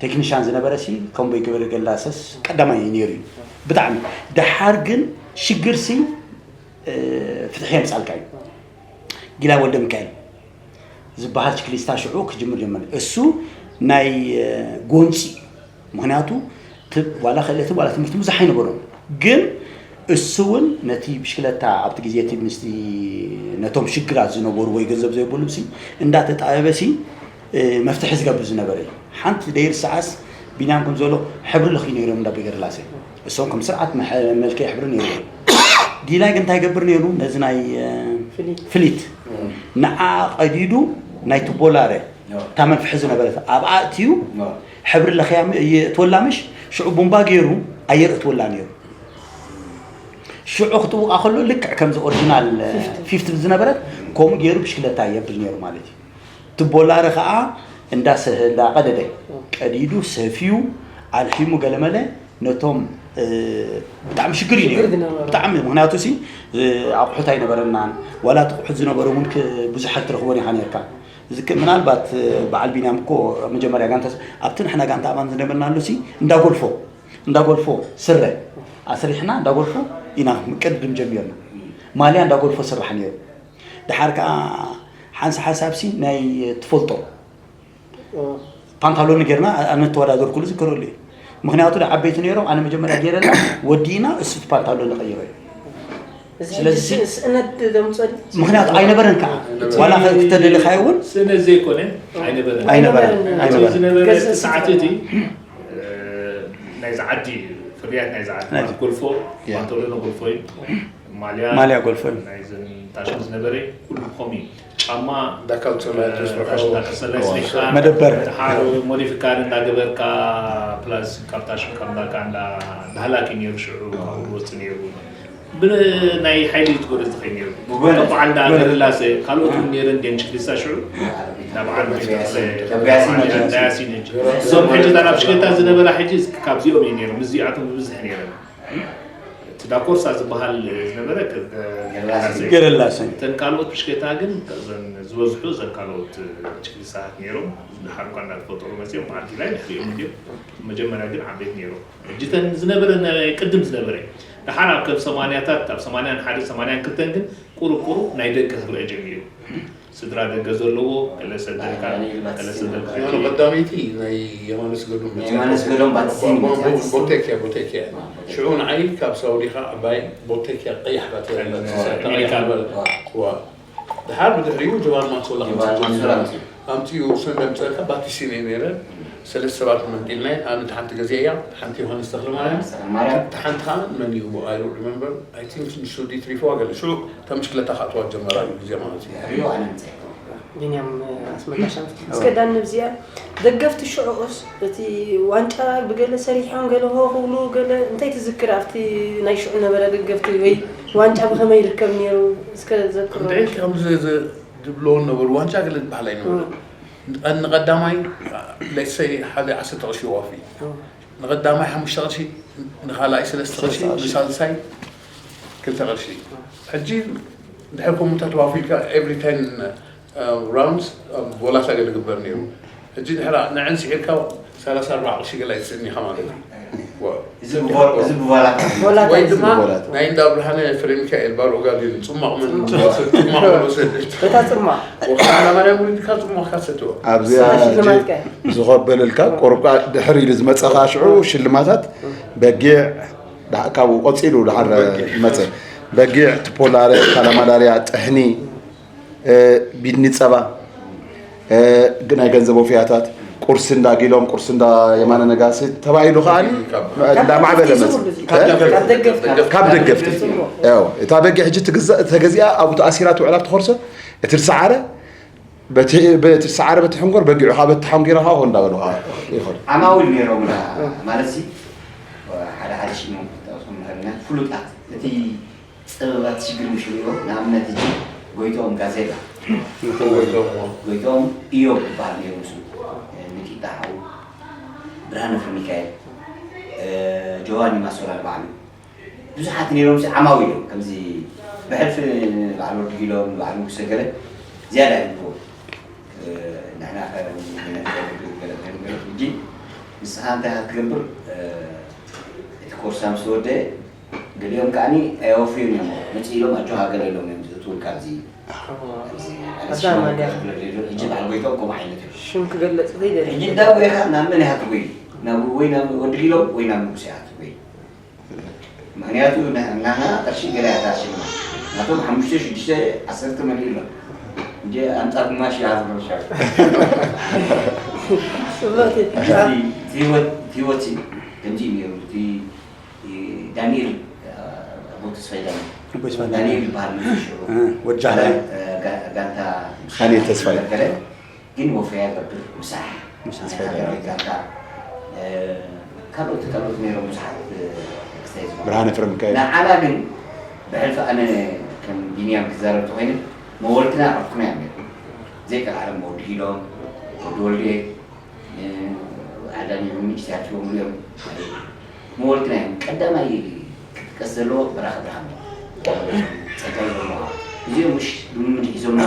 ቴክኒሻን ዝነበረ ሲ ከምቦይ ገበረ ገላሰስ ቀዳማይ እዩ ነይሩ እዩ ብጣዕሚ ደሓር ግን ሽግር ሲ ፍትሒ የምፃልካ እዩ ጊላ ወልደ ሚካኤል ዝበሃል ችክሊስታ ሽዑ ክጅምር ጀመረ እሱ ናይ ጎንፂ ምክንያቱ ዋላ ክእለትን ዋላ ትምህርቲ ብዙሕ ኣይነበሮም ግን እሱ እውን ነቲ ብሽክለታ ኣብቲ ግዜ እቲ ምስቲ ነቶም ሽግራት ዝነበሩ ወይ ገንዘብ ዘይብሉ ሲ እንዳተጣበበ ሲ መፍትሒ ዝገብር ዝነበረ እዩ ሓንቲ ደይር ሰዓስ ቢንያም ከም ዘሎ ሕብሪ ለኺ ነይሮም እንዳ ብገርላሴ እሶም ከም ስርዓት መልክዕ ሕብሪ ነይሩ ጊላይ ግን እንታይ ገብር ነይሩ ነዚ ናይ ፍሊት ንዓ ቀዲዱ ናይ ትቦላረ እታ መንፍሒ ዝነበረት ኣብኣ እትዩ ሕብሪ ለኸያ የእትወላ ምሽ ሽዑ ቡምባ ገይሩ ኣየር እትወላ ነይሩ ሽዑ ክትውቃ ከሎ ልክዕ ከምዚ ኦሪጂናል ፊፍቲ ዝነበረት ከምኡ ገይሩ ብሽክለታ የብል ነይሩ ማለት እዩ ትቦላረ ከዓ እንዳሰህ እንዳቀደደ ቀዲዱ ሰፍዩ ኣልሒሙ ገለመለ ነቶም ብጣዕሚ ሽግር እዩ ነይሩ። ብጣዕሚ፣ ምክንያቱ ሲ ኣቑሑት ኣይነበረናን። ዋላ እቲ ኣቑሑት ዝነበረ እውን ብዙሕ ኣይትረኽቦን ኢኻ ነርካ። ምናልባት በዓል ቢንያም እኮ መጀመርያ ጋንታ፣ ኣብቲ ንሕና ጋንታ ኣማን ዝነበርናሉ ሲ እንዳጎልፎ እንዳጎልፎ ስረ ኣስሪሕና እንዳጎልፎ ኢና ቅድም ጀሚርና። ማልያ እንዳጎልፎ ስራሕ ነይሩ። ድሓር ከዓ ሓንሳ ሓንሳብ ሲ ናይ ትፈልጦ ፓንታሎን ጌርና ኣነ ተወዳደርኩሉ ዝክረሉ እዩ። ምክንያቱ ዓበይቲ ነይሮም፣ ኣነ መጀመርያ ጌረላ ወዲእና እሱ ፓንታሎን ቀይሮ እዩ። ስለዚ ስእነት ዘምፀሉ ምክንያቱ ኣይነበረን ከዓ ዋላ ክተደለካዮ እውን ስእነት ዘይኮነ ኣይነበረን። ኣይነበረን። ዝነበረ ሰዓት እቲ ናይዚ ዓዲ ፍርያት ናይዚ ዓዲ ጎልፎ ፓንታሎን ጎልፎ እዩ። ማልያ ማልያ ጎልፎ እዩ። ናይዘን ታሽን ዝነበረ ኩሉ ከምኡ እዩ። ጫማ ዳካልሶ ናይ ተስፋ ዳካልሶ ናይ ስኒካ መደበር። ሓደ ሞዲፊካል እንዳገበርካ ፕላስ ካብ ታሽን ካብ ዳካ እንዳ ዳህላክ እዩ ነይሩ ሽዑ ካብኡ ዝወፅእ ነይሩ። ብናይ ሓይሊ እዩ ትጎደ ዝኸይ ነይሩ። ብበዓል እንዳ ገርላሰ ካልኦት እውን ነይረን ደን ችግሪሳ ሽዑ ናብ ዓለም እንዳያሲን እዞም ሕጂ እታ ናብ ሽገታ ዝነበራ ሕጂ ካብዚኦም እዩ ነይሩ። ምስዚኣቶም ብብዝሒ ነይረን። እቲ ዳኮርሳ ዝበሃል ዝነበረ እተን ካልኦት ብሽክሌታ ግን እዘን ዝበዝሑ እዘን ካልኦት ችግሪሳት ነይሮም። ድሓር እኳ እንዳተፈጠሩ መፅኦም በዓልቲ ላይ ድሕሪኦም እንዲዮም። መጀመርያ ግን ዓበይት ነይሮም። ሕጂ እተን ዝነበረ ናይ ቅድም ዝነበረ ድሓር ኣብ ከም ሰማንያታት ኣብ ሰማንያን ሓደ ሰማንያን ክልተን ግን ቁሩብ ቁሩብ ናይ ደገ ክረአ ጀሚሩ። ስድራ ደገ ዘለዎ ገለ ሰደልካ ገለ ሰደልካ እዚኣ ቀዳመይቲ ናይ የማነ ስገዶም መጽሓፍ። የማነ ስገዶም ባትሲን መጽሓፍ። ቦቴክያ፣ ቦቴክያ። ሽዑ ንዓይ ካብ ሳውዲ ኸዓ ዓባይ ቦቴክያ ቀያሕ ባትያ ዋ። ድሓር ብድሕሪኡ ጀባል ማክሶላ ጀባል ማክሶላ ኣምጺኡ። ኣምጺኡ ሰንደምጸልካ ባትሲን እየ ነይረ። ሰለስተ ሰባት መንዲልና ኣነ ሓንቲ ገዚአ እያ፣ ሓንቲ ዮሃንስ ተኽለማርያም፣ ተኽለማርያም። ሓንቲ ኸዓ መን እዩ? I don't remember. I think ንሱ ዲ ትሪፎ ገለ ሽዑ ከም ብሽክለታ ክኣትዋ ጀመራ እዩ ግዜ ማለት እዩ። ድሕሪኡ ኣነ ምጸ ቢንያም ኣስመላሽ ኣምስ እስከ ዳኒ ኣብዚኣ ደገፍቲ ሽዑኡስ እቲ ዋንጫ ብገለ ሰሪሖም ገለ ሆ ክብሉ ገለ እንታይ ትዝክር ኣብቲ ናይ ሽዑ ነበረ ደገፍቲ ወይ ዋንጫ ብኸመይ ይርከብ ነይሩ እስከ ዘክሮ እንድዒ ከምዚ ዝብሎ ነበሩ ዋንጫ ገለ ዝበሃል ኣይነበረ ንቀዳማይ ለሰይ ሓደ ዓሰርተ ቅርሺ ዋፊ ንቐዳማይ ሓሙሽተ ቅርሺ፣ ንኻልኣይ ሰለስተ ቅርሺ፣ ንሳልሳይ ክልተ ቅርሺ። ሕጂ ድሕሪ ከምኡታት ተዋፊልካ every ten rounds ቦላሳ ገለ ግበር ነይሩ። ሕጂ ድሕራ ንዕን ስዒርካ ሰላሳ ኣርባዓ ቅርሺ ገለ ኣይትስእን ኢኻ ማለት እዩ። እዚ ብቦላታ ወይ ድማ ናይ እንዳ ብርሃነ ፍሬ ሚካኤል ባር ኦጋዴን ጽማቕ መን ጽማቕ ወሰደ። እታ ጽማቕ ወኻና ማርያም ውሪድካ ጽማቕካ ሰትዋ። ኣብዚኣ ሕጂ ዝኸበለልካ ቆርቋ ድሕር ኢሉ ዝመፀኻ ሽዑ ሽልማታት በጊዕ ካብኡ ቀፂሉ ድሓር መፀ በጊዕ ትፖላረ ካላማዳርያ ጥሕኒ ቢድኒ ፀባ ናይ ገንዘብ ወፍያታት ቁርሲ እንዳ ጊሎም ቁርሲ እንዳ የማነ ነጋሲ ተባሂሉ ከዓኒ እንዳማዕበለ መፀ ካብ ደገፍቲ እታ በጊዕ ሕጂ ተገዚኣ ኣብኡ ተኣሲራ ትውዕል ኣብቲ ኮርሶ እቲ ዝሰዓረ በቲ ሰዓረ በቲ ሕንጎር በጊዑ ካብ በቲ ሓንጊራ ከዓ እንዳበሉ ከዓ ይኸዱ። ዓማዊል ነይሮምና ማለት ሲ ሓደ ሓደ ሽሞም ክጠቕሶም ንኽእል ኢና። ፍሉጣት እቲ ጥበባት ሽግር ምሽ ሪኦ ንኣብነት እጂ ጎይቶም ጋዜጣ ጎይቶም እዮብ ይበሃል ነይሩ። ንሱ ንቂጣ ሓው ብርሃነ ፍርሚካኤል ጆዋኒ ማሶላ ንባዕሉ ብዙሓት ነይሮም ሲ ዓማዊ እዮም ከምዚ ብሕልፊ ንባዕል ወዲ ጊሎም ንባዕል ንጉሰ ገለ ዝያዳ ይብልዎ ንሕና ሕጂ ንስኻ እንታይ ክትገብር እቲ ኮርሳ ምስ ወደ ገሊኦም ከዓኒ ኣየወፍዩን እዮም መፂ ኢሎም ኣጆ ሃገር ኢሎም እዮም ዝእትውልካ ኣብዚ ኣብዚ ኣዛ ማልያ ሕጂ በዓል ጎይቶም ከምኡ ዓይነት እዮም ሽም ክገለፅ ከይደሊ ሕጂ እንዳ ጎይኻ ናብ መን ኢኻ ትጎይ ናብ ወይ ናብ ወዲ ጊሎም ወይ ናብ ንጉስ ኢኻ ትጎይ ምኽንያቱ ንሕና ቅርሺ ገለ ኣታሽልና ናቶም ሓሙሽተ ሽዱሽተ ዓሰርተ መሊእሎም እንጂ ኣንጻር ግማሽ ይሃዝኖ ሻ ስብረት ህይወት ህይወት ከምዚ እዩ ነይሩ እቲ ዳንኤል ኣቦ ተስፋይ ዳንኤል ዳንኤል ይበሃል ነሱ ሽዑ ወጃለ ጋንታ ዳንኤል ተስፋይ ግን ወፈያ ገብር ምሳሕ ምሳሕ ናይ ሃገር ጋንታ ካልኦት ካልኦት ነይሮም ብዙሓት ክስታይ ዝኮኑ ብርሃነ ፍረ ሚካኤል ንዓና ግን ብሕልፊ ኣነ ከም ቢንያም ክዛረብ ተኮይነ መወልትና ዕርኩና እዮም ነይሮም ዘይቀልዓለም ወዲ ሂሎም ወዲ ወልዴ ዓዳኒ ሚኒስትያት እዮም መወልትና እዮም። ቀዳማይ ክጥቀስ ዘለዎ በራኺ ብርሃኑ፣ ጸጋይ ዘለዋ፣ እዚኦም ምሽ ልምምድ ሒዞምና።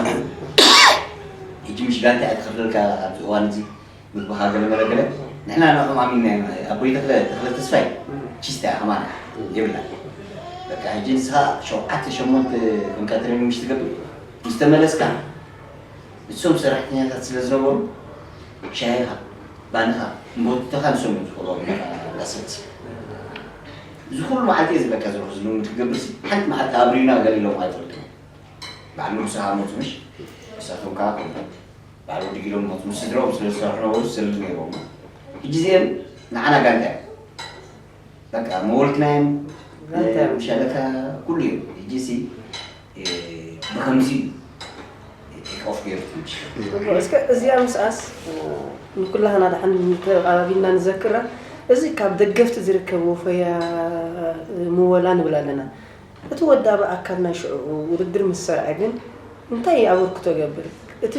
ሕጂ ምሽ ጋንታ እያ ትኸፍለልካ ኣብዚ እዋን እዚ ምግብኻ ገለ መለ ገለ። ንሕና ንዕኦም ኣሚንና ኢና። ኣቦይ ተኽለ፣ ተኽለ ተስፋይ ቺስታ እያ፣ ከማና የብላ። በቃ ሕጂ ንስኻ ሸውዓተ ሸሞንተ ኮንካ ትሬኒንግ ምሽ ትገብር፣ ምስ ተመለስካ ንሶም ሰራሕተኛታት ስለ ዝነበሩ ሻሂኻ፣ ባንኻ፣ እምቦትተኻ ንሶም እዮም ዝኸልዎ። ዳሰት እዚ ኩሉ መዓልቲ እየ ዝብለካ ዘለኹ። እዚ ልምምድ ክገብርሲ ሓንቲ መዓልቲ ኣብሪና ገለ ኢሎም ኣይፈልጡን። በዓል ንጉስ ሃሞት ምሽ ንሳቶም ከዓ ከምኡ በዓል ወዲ ጊሎም ሞት ምስ ስድራኦም ስለ ዝሰርሑ ነበሩ ዝሰልል ነይሮም። ሕጂ እዚኦም ንዓና ጋንታ እዮም። በቃ መወልትናዮም ጋንታ እዮም። ሸለካ ኩሉ እዮም። ሕጂ ሲ ብከምዚ ቴክ ኦፍ ገይሩ ትንሽ ጽቡቅ። እስከ እዚኣ ምስኣስ ንኩላህና ደሓን ተቐባቢልና ንዘክራ። እዚ ካብ ደገፍቲ ዝርከብ ወፈያ ምወላ ንብል ኣለና። እቲ ወዳቢ ኣካል ናይ ሽዑ ውድድር ምስ ሰርዐ ግን እንታይ ኣበርክቶ ገብር? እቲ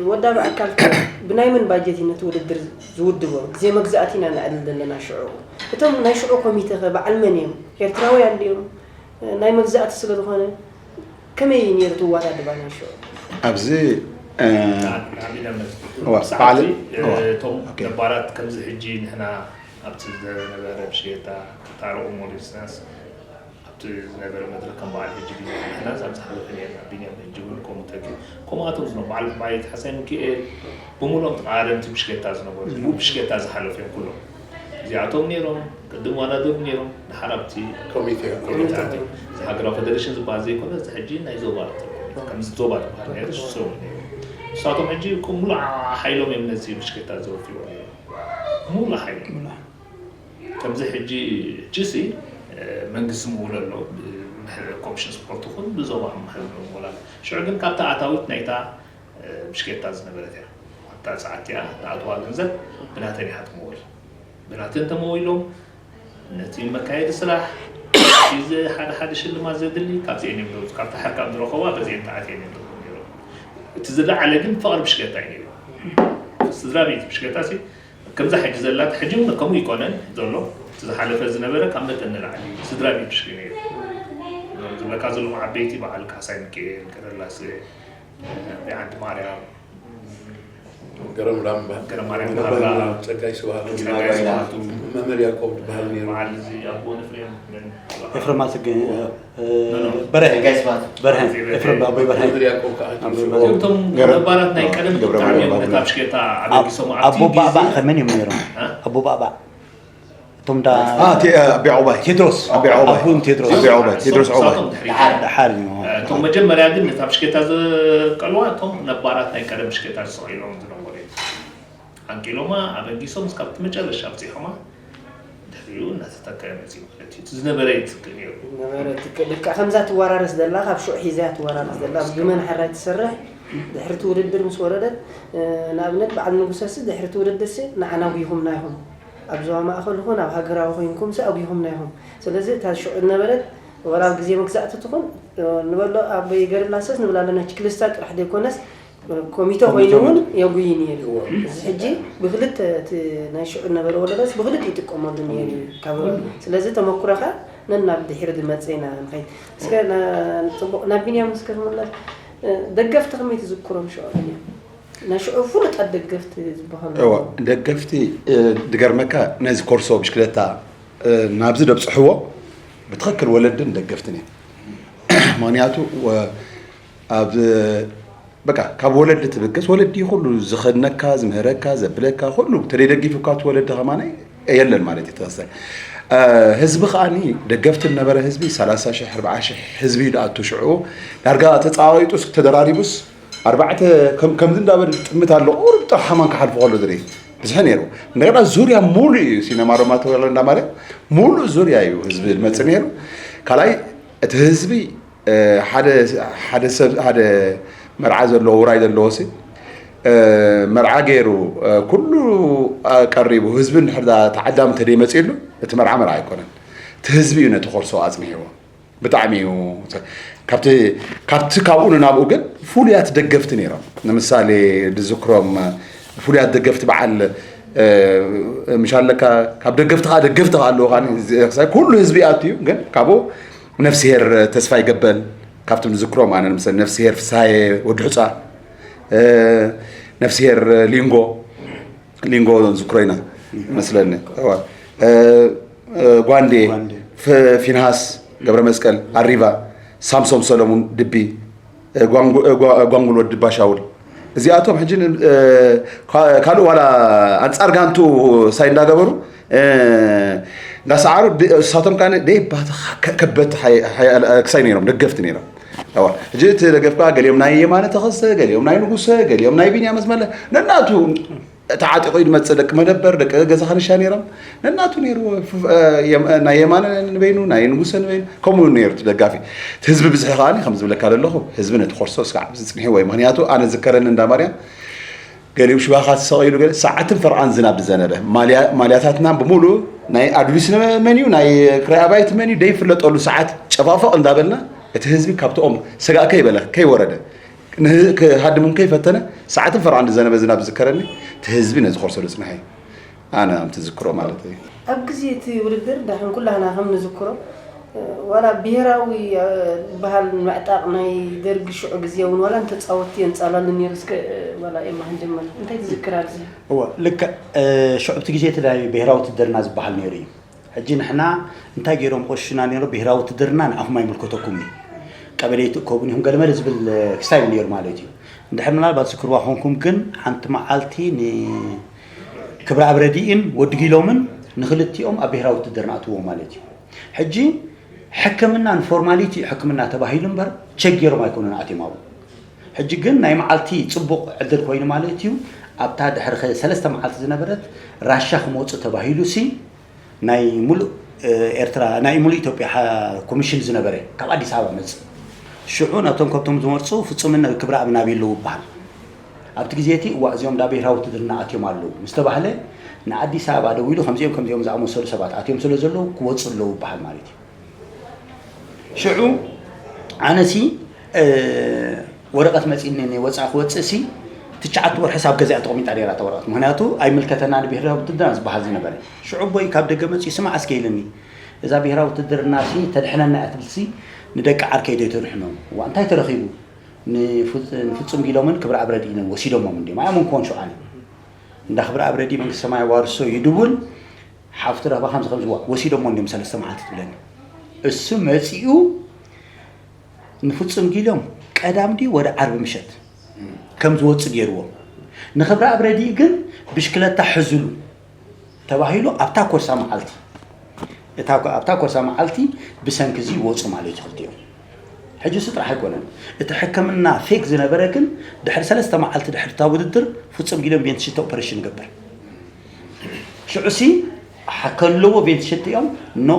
ወዳቢ ኣካል ከ ብናይ መን ባጀት እዩ ነቲ ውድድር ዝውድቦ? ግዜ መግዛእቲ ኢና ነዕልል ዘለና ሽዑ። እቶም ናይ ሽዑ ኮሚተ ከ በዓል መን እዮም? ኤርትራውያን ድዮም? ናይ መግዛእቲ ስለ ዝኾነ ከመይ እዩ ነይሩ እቲ ኣወዳድባ ናይ ሽዑ? ኣብዚ እ፣ ንኣብነት እዋ፣ ሰዓት በዓል፣ እዚ፣ እ፣ እዋ፣ እቶም ኦኬ። ነባራት ከምዚ ሕጂ ንሕና ኣብቲ ዝነበረ ብሽየታ ክታረቑ ሞሪስናስ ኣብቲ ዝነበረ መድረክ ከም በዓል ሕጂ ቢንያም ምሕናዝ ኣብ ዝሓለፈ ነርና። ቢንያም ሕጂ እውን ከምኡ ተገ-፣ ከምኣቶም ዝነ-፣ በዓል ማየት ሓሳይ ሚካኤል ብምሉኦም ተቓደምቲ ብሽኬታ ዝነበሩ፣ ብሽኬታ ዝሓለፉ እዮም ኩሎም። እዚኣቶም ነይሮም፣ ቅድም ዋዳደሩ ነይሮም፣ ድሓር ኣብቲ ኮሚቴ። ኮሚቴ ኣትዮም። እዚ ሃገራዊ ፌደሬሽን ዝበሃል ዘይኮነ፣ እዚ ሕጂ ናይ ዞባ፣ ከምዚ ዞባ ዝበሃል ነይሩ፣ ንሶም ነይሩ። ንሳቶም ሕጂ እኮ ሙሉእ ሓይሎም እዮም ነዚ ብሽኬታ ዘወፍይዎ ነይሮም። ሙሉእ ሓይሎም። ከምዚ ሕጂ፣ ሕጂሲ፣ እ፣ መንግስቲ ምውለ ኣሎ፣ ብ-፣ ኮሚሽን ስፖርት ይኹን ብዞባ ምሕል ምውላ። ሽዑ ግን ካብታ ኣታዊት ናይታ፣ እ፣ ብሽኬታ ዝነበረት እያ። ኣብታ ሰዓት እቲኣ ዝኣትዋ ገንዘብ ብናተን እያ ትምወል። ብናተን ተመዊሎም፣ ነቲ መካየዲ ስራሕ፣ እቲ ዘ-፣ ሓደ ሓደ ሽልማት ዘድሊ፣ ካብዚኤን እዮም ዝወፁ። ካብታ ሕርቃም ዝረኸቡዋ፣ በዚኤን ተኣትየን እዮም ዝረኸቡ ነይሮም። እቲ ዝለዓለ ግን ፍቕሪ ብሽኬታ እዩ ነይሩ። ስድራ ቤት ብሽኬታ ሲ፣ ከምዛ ሕጂ ዘላ፣ ሕጂ እውን ከምኡ ይኮነን ዘሎ። እቲ ዝሓለፈ ዝነበረ ካብ መጠን ንላዕሊ እዩ። ስድራ ቤት ሽኪ ነይሩ። ዝብለካ ዘለኹ ዓበይቲ በዓል ካሕሳይ ሚካኤል፣ ቀደላሴ፣ ዓዲ ማርያም፣ ገረም ላምባ፣ ገረም ማርያም ገረም ባላ፣ ላምባ፣ ጸጋይ ስብሃቱ፣ ጸጋይ ስብሃቱ፣ መምህር ያዕቆብ ዝበሃል ነይሩ። በዓል እዚ ኣቦ ንፍሬም ምን ኤፍሬም ኣሰገ፣ እ፣ ኖ፣ ኖ። በርሀ። ጸጋይ ስብሃቱ። በርሀ። ኤፍሬም ኣቦይ በርሀ። መምህር ያዕቆብ ከዓ ኣቦይ ሽቦ። በርሀ። እቶም ገረም። ነባራት ናይ ቀደም ገብረ ብጣዕሚ ማርያም እዮም ነታ ባባ። ብሽኬታ ኣብ-፣ ኣበጊሶም ኣብ ኣቦ ኣትዮም ባባ ጊዜ። ከመን እዮም ነይሮም? እ? ኣቦ ባባ። እቶም ዳ-፣ አ፣ ቴ-፣ አ፣ ኣቢ ዑባይ፣ ቴድሮስ፣ ኣቢ ዑባይ። ኣቦም ቴድሮስ። ኣቢ ዑባይ፣ ቴድሮስ ዑባይ። ንሳቶም ድሓር። ደሓር፣ ደሓር እዩ። እ፣ እቶም መጀመርያ ግን ነታ ብሽኬታ ዘቀልዋ እቶም ነባራት ናይ ቀደም ብሽኬታ ዝስቕ ኢሎም ዝነበሩ እዮም። ኣንቂሎማ፣ ኣበጊሶም እስካብ እቲ መጨረሻ ኣብፂሖማ፣ ድሕሪኡ እናተተከለ መፂኡ ማለት እዩ። እቲ ዝነበረ ይትክእ ነይሩ። ነበረ ትክ-፣ ልክዕ ከምዛ ትወራረስ ዘላ፣ ካብ ሽዑ ሒዛ እያ ትወራረስ ዘላ። ኣብ ግመን ሓራይ ትሰርሕ፣ ድሕሪ እቲ ውድድር ምስ ወረደት፣ እ፣ ንኣብነት በዓል ንጉሰሲ ድሕሪ እቲ ውድድርሲ ንዓና ኣጉይኹምና ኢኹም። ኣብ ዞባ ማእኸል ይኹን ኣብ ሃገራዊ ኮይንኩምሲ ኣጉይኹምና ኢኹም። ስለዚ እታ ሽዑ ዝነበረት፣ ወላ ኣብ ግዜ መግዛእቲ ትኹን፣ እ፣ ንበሎ ኣብ ገርላሰስ ንብላ ኣለና፣ ችክልስታ ጥራሕ ዘይኮነስ፣ ኮሚቴ ኮይኑ እውን የጉይ ነይሩ። እዎ። እዚ ሕጂ ብክልተ እቲ ናይ ሽዑ ነበረ ወለዶስ ብክልተ ይጥቀመሉ ነይሩ እዩ። ካብ፣ ስለዚ ተመኩሮኻ ነናብ ድሒር ዝመፀ ኢና ንኸይድ። እስከ ና-፣ ፅቡቕ፣ ናብ ቢንያም እስከ ክምለስ። እ፣ ደገፍቲ ከመይ ትዝክሮም ሽዑ ቢንያም? ናይ ሽዑ ፍሉጣት ደገፍቲ ዝበሃሉ። እዎ፣ ደገፍቲ፣ እ፣ ድገርመካ ነዚ ኮርሶ ብሽክለታ፣ እ፣ ናብዚ ደብፅሕዎ ብትኽክል ወለድን ደገፍትን እዮም። ምኽንያቱ፣ ወ-፣ ኣብ በቃ ካብ ወለዲ ትብገስ፣ ወለዲ ኩሉ ዝኸነካ፣ ዝምህረካ፣ ዘብለካ፣ ኩሉ ተደይደጊፉካ እቲ ወለዲ ከማን የለን ማለት እዩ። ተወሰነ፣ እ፣ ህዝቢ ከኣኒ ደገፍቲ ነበረ ህዝቢ ሰላሳ ሽሕ፣ ኣርብዓ ሽሕ ህዝቢ እዩ ዝኣቱ ሽዑ። ዳርጋ ተጻዋዊጡስ ተደራሪቡስ ኣርባዕተ ከም-፣ ከምዚ እንዳበለ ጥምት ኣሎ። ቁሩብ ጥራሕ ከማን ክሓልፉ ከሎ ዝርኢ ብዝሒ ነይሩ። እንደገና ዙርያ ሙሉእ እዩ ሲነማ ሮማ ተወለ እንዳማለት ሙሉእ ዙርያ እዩ ህዝቢ ዝመጽእ ነይሩ። ካልኣይ እቲ ህዝቢ እ፣ ሓደ፣ ሓደ ሰብ፣ ሓደ መርዓ ዘለዎ፣ ውራይ ዘለዎ ሲ፣ እ፣ መርዓ ገይሩ፣ እ፣ ኩሉ፣ እ፣ ቀሪቡ፣ ህዝቢ እንድሕር ዳ ተዓዳሚ እንተደይመጺእሉ፣ እቲ መርዓ መርዓ ኣይኮነን። እቲ ህዝቢ እዩ ነቲ ኮርሶ ኣጽኒሕዎ። ብጣዕሚ እዩ። ካብቲ፣ ካብቲ ካብኡ ንናብኡ ግን ፍሉያት ደገፍቲ ነይሮም። ንምሳሌ፣ ዝዝክሮም ፍሉያት ደገፍቲ በዓል ምሻለካ ካብ ደገፍቲ ከዓ ደገፍቲ ከዓ ኣለዉ። ከዓ ክሳይ ኩሉ ህዝቢ ኣትዩ፣ ግን ካብኡ ነፍስሄር ተስፋ ይገበል ካብቶም ዝዝክሮም፣ ኣነ ንምሳሌ ነፍስሄር ፍስሃየ ወዲ ሑፃ፣ ነፍስሄር ሊንጎ ሊንጎ ዝክሮ ኢና መስለኒ። ጓንዴ፣ ፊንሃስ ገብረ መስቀል ኣሪባ፣ ሳምሶም ሰለሙን ድቢ፣ ጓንጉል ወዲ ባሻውል፣ እዚኣቶም ሕጂ ካልእ ዋላ ኣንጻር ጋንቱ ሳይ እንዳገበሩ እንዳሰዓሩ፣ እሳቶም ከ ደይባተ ከበቲ ክሳይ ነይሮም፣ ደገፍቲ ነይሮም። ሕጂ እቲ ደገፍካ ገሊኦም ናይ የማነ ተኸሰ፣ ገሊኦም ናይ ንጉሰ፣ ገሊኦም ናይ ቢንያም ኣስመለ፣ ነናቱ ተዓጢቑ እዩ ዝመጽእ። ደቂ መደበር፣ ደቂ ገዛ ከንሻ ነይሮም። ነናቱ ነይርዎ። ናይ የማነ ንበይኑ፣ ናይ ንጉሰ ንበይኑ፣ ከምኡ ነይሩ እቲ ደጋፊ። እቲ ህዝቢ ብዝሒ ከኣ ከም ዝብለካ ዘለኹ፣ ህዝቢ ነቲ ኮርሶ እስካዕ ኣብዚ ጽኒሕዎ እዩ። ምኽንያቱ ኣነ ዝከረኒ እንዳ ማርያም ገሊኡ ሽባኻ ተሰቒሉ፣ ገለ ሰዓትን ፈርቓን ዝናብ ዝዘነበ፣ ማልያታትና ብምሉእ ናይ ኣዱሊስ መን እዩ፣ ናይ ክራይ ኣባይቲ መን እዩ ደይፍለጠሉ ሰዓት ጨፋፈቕ እንዳበልና፣ እቲ ህዝቢ ካብቶም ሰጋእ ከይበለ ከይወረደ ክሃድም ከይፈተነ፣ ሰዓትን ፈርቓን ዝዘነበ ዝናብ ዝከረኒ፣ እቲ ህዝቢ ነዚ ኮርሶ ዝጽንሐ እዩ። ኣነ ከም ትዝክሮ ማለት እዩ። ኣብ ግዜ እቲ ውድድር ዳሕን ኩላህና ከም ንዝክሮ፣ ዋላ ብሄራዊ በሃል ምዕጣቕ ናይ ደርጊ ሽዑ ግዜ እውን ዋላ እንተጻወትቲ የንጻላሉ ነይሩ። እስከ ዋላ ኤማ ክንጀምር፣ እንታይ ትዝክር ኣብዚ? እወ፣ ልክዕ። ሽዑ እቲ ግዜ እቲ ናይ ብሄራዊ ውትድርና ዝበሃል ነይሩ እዩ። ሕጂ ንሕና እንታይ ገይሮም ቆሽሹና ነይሩ? ብሄራዊ ውትድርና ንኣኹም ኣይምልከተኩም እዩ፣ ቀበሌ ይትእከቡን ኢኹም ገለመለ ዝብል ክስታይ ነይሩ ማለት እዩ። እንድሕር ምናልባት ዝክርዋ ኮንኩም ግን ሓንቲ መዓልቲ ንክብረኣብ ረዲእን ወዲ ጊሎምን ንክልቲኦም ኣብ ብሄራዊ ውትድርና ኣትዎም ማለት እዩ። ሕጂ ሕክምና ንፎርማሊቲ እዩ ሕክምና ተባሂሉ እምበር ቸክ ገይሮም ኣይኮኑን ኣትዮም ኣብኡ። ሕጂ ግን ናይ መዓልቲ ጽቡቕ ዕድል ኮይኑ ማለት እዩ። ኣብታ ድሕሪ ከ-፣ ሰለስተ መዓልቲ ዝነበረት ራሻ ክመጹ ተባሂሉ ሲ ናይ ሙሉእ ኤርትራ ናይ ሙሉእ ኢትዮጵያ ኮሚሽን ዝነበረ ካብ ኣዲስ ኣበባ መጽእ። ሽዑ ናብቶም ከብቶም ዝመርጹ ፍጹምን ክብረኣብን ኣበይ ኣለዉ ይበሃል። ኣብቲ ግዜ እቲ እዋ እዚኦም ዳ ብሄራዊ ውትድርና ኣትዮም ኣለዉ ምስ ተባህለ ንኣዲስ ኣበባ ደዊሉ ከምዚኦም ከምዚኦም ዝኣመሰሉ ሰባት ኣትዮም ስለ ዘለዉ ክወጹ ኣለዉ ይበሃል ማለት እዩ። ሽዑ ኣነሲ ወረቐት መፂእኒ ወፃእ ክወፅእ ሲ ትሽዓተ ወርሒ ሳብ ገዚኣ ተቐሚጣ ነይራ እታ ወረቐት። ምክንያቱ ኣይምልከተና ንብሄራዊ ውትድርና ዝበሃል ዝነበረ። ሽዑ ኣቦይ ካብ ደገ መፂኡ ስማዕ እስከ ኢልኒ፣ እዛ ብሄራዊ ውትድርና ሲ ተድሕነና እያ ትብል ሲ ንደቂ ዓርከይ ዶ ተድሕኖም? እዋ እንታይ ተረኺቡ? ንፍፁም ጊሎምን ክብረኣብ ረድኢንን ወሲዶሞም እንዲዮም። ኣያም እንኮን ሽዓኒ እንዳ ክብረኣብ ረድኢ መንግስቲ ሰማይ ዋርሶ ይድውል ሓፍቲ ረህባ ከምዚ ከምዚ ወሲዶሞ እንዲዮም ሰለስተ መዓልቲ ትብለኒ። እሱ መፂኡ ንፍፁም ጊሎም ቀዳም ድዩ ወደ ዓርቢ ምሸት ከም ዝወፅእ ገይርዎ። ንክብረኣብ ረድኢ ግን ብሽክለታ ሕዝሉ ተባሂሉ ኣብታ ኮርሳ መዓልቲ እታ ኣብታ ኮርሳ መዓልቲ ብሰንኪ እዚ ይወፁ ማለት እዩ ክልቲኦም። ሕጂ እሱ ጥራሕ ኣይኮነን፣ እቲ ሕክምና ፌክ ዝነበረ ግን ድሕሪ ሰለስተ መዓልቲ ድሕሪ እታ ውድድር ፍፁም ጊሎም ቬንትሽተ ኦፐሬሽን ይገብር። ሽዑ ሲ ከለዎ ቬንትሽተ እዮም ኖ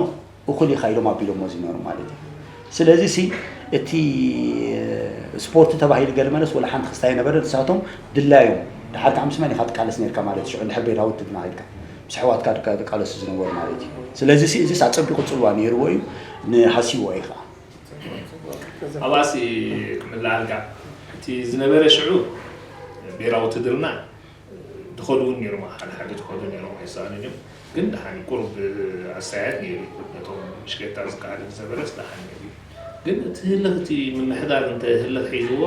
እኹል ኢኻ ኢሎም ኣቢሎሞ ዝነበሩ ማለት እዩ። ስለዚ ሲ እቲ ስፖርት ተባሂሉ ገለ መለስ ወላ ሓንቲ ክስታይ ነበረ። ንሳቶም ድላዮም ድሓር ካብ ምስ መን ኢኻ ትቃለስ ነርካ ማለት ሽዑ እንድሕር ብሄራዊ ውትድርና ኢልካ ምስ ኣሕዋትካ ድካ ትቃለሱ ዝነበሩ ማለት እዩ። ስለዚ ሲ እዚ ኣጸቢቑ ጽልዋ ነይርዎ እዩ። ንሃሲዎ ኢኻ ኣባሲ ክምልኣልካ እቲ ዝነበረ ሽዑ ብሄራዊ ውትድርና ዝኸዱ እውን ነይሮም፣ ሓደ ሓደ ዝኸዱ ነይሮም ኣይሰኣኑን እዮም። ግን ደሓን ቁሩብ ኣስተያየት ነይሩ ነቶም ምሽከታ ዝከኣለ ዝነበረስ ደሓን ነይሩ እዩ። ግን እቲ ህልኽ እቲ ምምሕዳር እንተ ህልኽ ሒዝዎ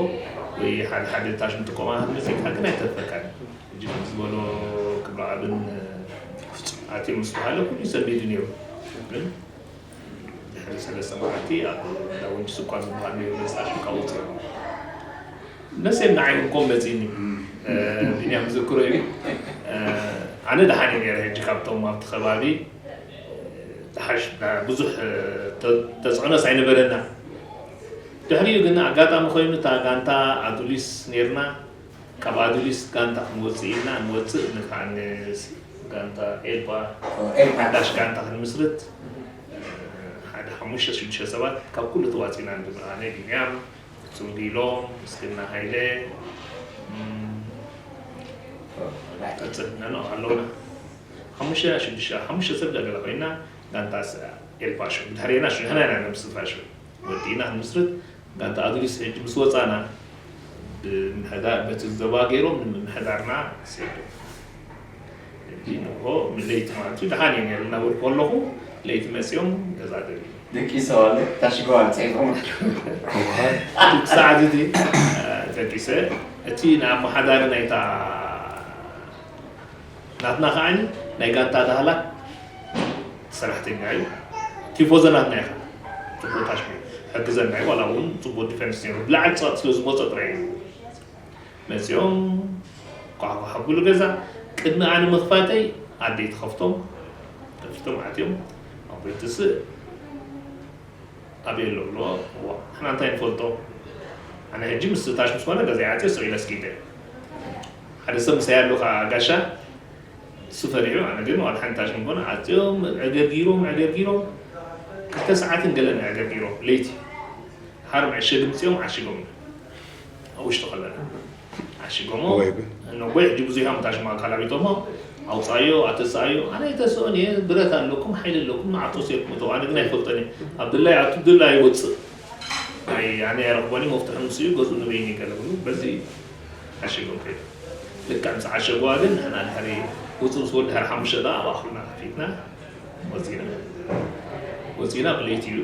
ወይ ሓደ ሓደ ታሽ ምጥቆማ መፂእካ ግን ኣይተርፈካን። ሕጂ ከም ዝበሎ ክብረኣብን ኣትዮም ምስ በሃለ ኩሉ ሰንቢዱ ነይሩ። ግን ድሕሪ ሰለስተ መዓልቲ ኣብ እንዳ ወንጂ ስኳር ዝበሃል ነይሩ መፅኣ ሽካ ውፅእ ነሴም ንዓይ እንኮም መፂኒ ቢንያም ዝክሮ እዩ። ኣነ ደሓን እዩ ነረ ሕጂ ካብቶም ኣብቲ ከባቢ ዝሓሽ ብዙሕ ተፅዕኖስ ኣይነበረና። ድሕሪኡ ግን ኣጋጣሚ ኮይኑ እታ ጋንታ ኣዱሊስ ነርና። ካብ ኣዱሊስ ጋንታ ክንወፅእ ኢልና ንወፅእ ንካዓ ጋንታ ኤልፓ ሓዳሽ ጋንታ ክንምስርት ሓደ ሓሙሽተ ሽዱሽተ ሰባት ካብ ኩሉ ተዋፂና ንብል ኣነ ቢንያም ፍጹም ጊሎም ምስግና ሃይለ ቀፅልና ኣለውና ሓሙሽተ ሽዱሽተ ሓሙሽተ ሰብ ዳገላ ኮይና ጋንታ ኤልፓ ሽዑ ድሕሬና ሽዑ ንሕና ኢና ነምስርታ ሽዑ ወዲእና ክንምስርት ጋንታ ኣዱሊስ ሕጂ ምስ ወፃና ብምሕዳር በቲ ዘባ ገይሮም ንምምሕዳርና ሰዱ ንሆ ለይቲ ማለት እዩ ደሓን እየ ነይሩ እናበልኩ ከለኹ ለይቲ መፅኦም ገዛ ደብዩ ደቂሰዋለ ታሽገዋል ፀይፎም ሰዓት እቲ ደቂሰ እቲ ንኣመሓዳሪ ናይታ ናትና ከዓኒ ናይ ጋንታ ዳህላክ ሰራሕተኛ እዩ ቲፎዞ ናትና ኢኻ ፅቡቅ ታሽሚ ሕግዘና እዩ ዋላ እውን ፅቡቅ ዲፈንስ ነይሩ ብላዕሊ ፀጥ ስለ ዝመፆ ጥራይ እዩ መፂኦም ኳሕኳሕ ኣብሉ ገዛ ቅድሚ ኣነ ምኽፋተይ ኣደይ ትኸፍቶም ከፊቶም ኣትዮም ኣቦይ ትስእ ኣበይ ኣሎ ብሎ እዋ ንሕና እንታይ ንፈልጦ ኣነ ሕጂ ምስ ታሽ ምስ ኮነ ገዛ ይዓፅዮ ስቕ ኢለ ስኪደ ሓደ ሰብ ምሳይ ኣሎ ከዓ ጋሻ እሱ ፈሪሑ ኣነ ግን ዋላ ሓንቲ ታሽ ምኮነ ኣፅዮም ዕገርጊሮም ዕገርጊሮም ክልተ ሰዓትን ገለን ዕገርጊሮም ለይቲ ሓር መዕሸጊ ምፅኦም ዓሽጎም ኣብ ውሽጢ ከለና ዓሽጎሞ ወይ ብ- ነጎይ ሕጂ ብዙሕ እዮም ታሽማ ካላቢቶሞ ኣውፃዮ ኣተሳኣዮ ኣነ የተስኦን እየ ብረት ኣለኩም ሓይሊ ኣለኩም ንዓቶ ሴርኩም እተው ኣነ ግን ኣይፈልጠን እየ ኣብ ድላይ ኣቱ ድላይ ይወፅእ ኣይ ኣነ ኣይረኽቦን እዩ መፍትሑ ምስ እዩ ገዝኡ ንበይኒ ገለ ብሉ በዚ ዓሽጎም ከይዱ ልክዕ ምስ ዓሸጉዋ ግን ንሕና ድሕሪ ውፅእ ምስ ወዲ ድሕሪ ሓሙሽተ ደኣ ኣብ ኣኹልና ከፊትና ወፂና ወፂና ብለይቲ እዩ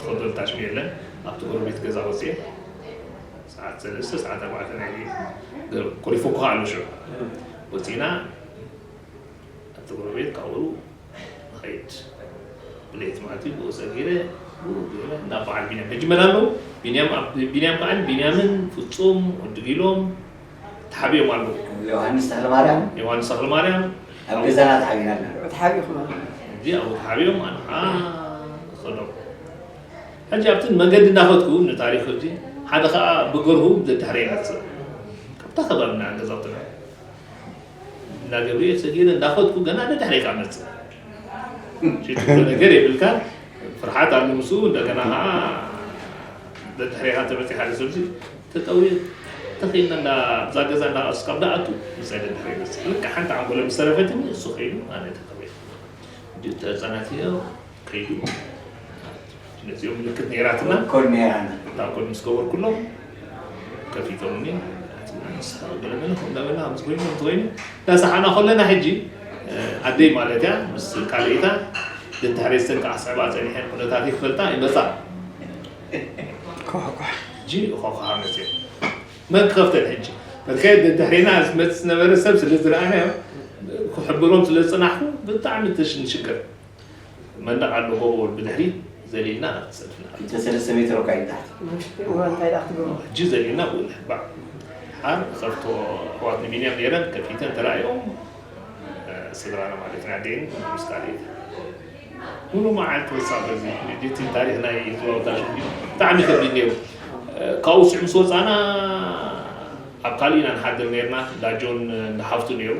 ትኸደሉ ታሽሚ የለን ኣብቲ ጎረቤት ገዛ ወፅየ ሰዓት ሰለስተ ሰዓት ኣርባዕተ ናይ ቁሪፉ እኮ ኣሎ ሽዑ ወፂና ኣብቲ ጎረቤት ካብኡ ንኸይድ ብለይቲ ማለት እዩ ብኡ ሰጊረ ብኡ ገይረ እንዳ በዓል ቢንያም ሕጂ መን ኣለዉ ቢንያም ኣብ- ቢንያም ከዓ ቢንያምን ፍፁም ወዲ ጊሎም ተሓቢኦም ኣለዉ ዮሃንስ ተኽለማርያም ዮሃንስ ተኽለማርያም ኣብ ገዛና ተሓቢና ኣለና ተሓቢኹም ኣለና ሕጂ ኣብኡ ተሓቢኦም ኣነ ከዓ ከዶም ሕጂ ኣብቲ መንገዲ እናኸድኩ ንታሪክ ሕጂ ሓደ ከዓ ብገርሁ ደድሕረ ይመፅእ ካብታ ከባብና ገዛውትና እንዳ ገብርኤል ሰጊረ እንዳኸድኩ ገና ደድሕሬካ መፅእ ሽትሎ ነገር የብልካ ፍርሓት ኣሎ ምስኡ እንደገና ከዓ ደድሕሬካ ተመፅእ ሓደ ሰብዚ ተጠውየ ተኸይድና እንዳ ኣብዛ ገዛ እንዳቀስ ካብ ዳኣቱ ምፀ ደድሕሬ መፅእ ልካ ሓንቲ ዓንጎለ ምስ ተረፈትኒ እሱ ከይዱ ኣነ ተጠውየ ተፃናትዮ ከይዱ ነዚኦም ምልክት ነይራትና ኮድ ነይራና እታ ኮድ ምስ ገበርኩሎም ከፊቶምኒ ገለመለ ከምዳበልና ከምዚ ኮይኑ ከምዚ ኮይኑ እናሰሓና ከለና ሕጂ ኣደይ ማለት እያ ምስ ካልእታ ደድሕሪ ዝተንካ ኣስዕባ ፀኒሐን ኩነታት ይክፈልጣ ይመፃ ሕጂ ኳኳ መፅእ መን ክኸፍተን ሕጂ በርከ ደድሕሪና ዝመፅእ ዝነበረ ሰብ ስለ ዝረኣናዮ ክሕብሮም ስለ ዝፅናሕኩ ብጣዕሚ ተሽንሽገር መንደቕ ኣሎ ጎቦ ብድሕሪ ዘሊልና ናብቲ ሰልፍና ክልተ ሰለስተ ሜትሮ ካይድ ታሕቲ እዋ እንታይ ደኣ ክትገብሩ ሕጂ ዘሊልና ብኡ ንሕባእ ሓር ከፍቶ ኣሕዋት ንቢንያም ነይረን ከፊተን ተራእዮም ስድራና ማለት ናይ ኣደይን ምስ ካልእት ሙሉ መዓልቲ ወሳብ በዚ እቲ ታሪክ ናይ ዝዋውታ ሽዲ ብጣዕሚ ከቢድ ነይሩ ካብኡ ስዕ ምስ ወፃና ኣብ ካልእ ኢና ንሓድር ነርና ዳጆን ንሓፍቱ ነይሩ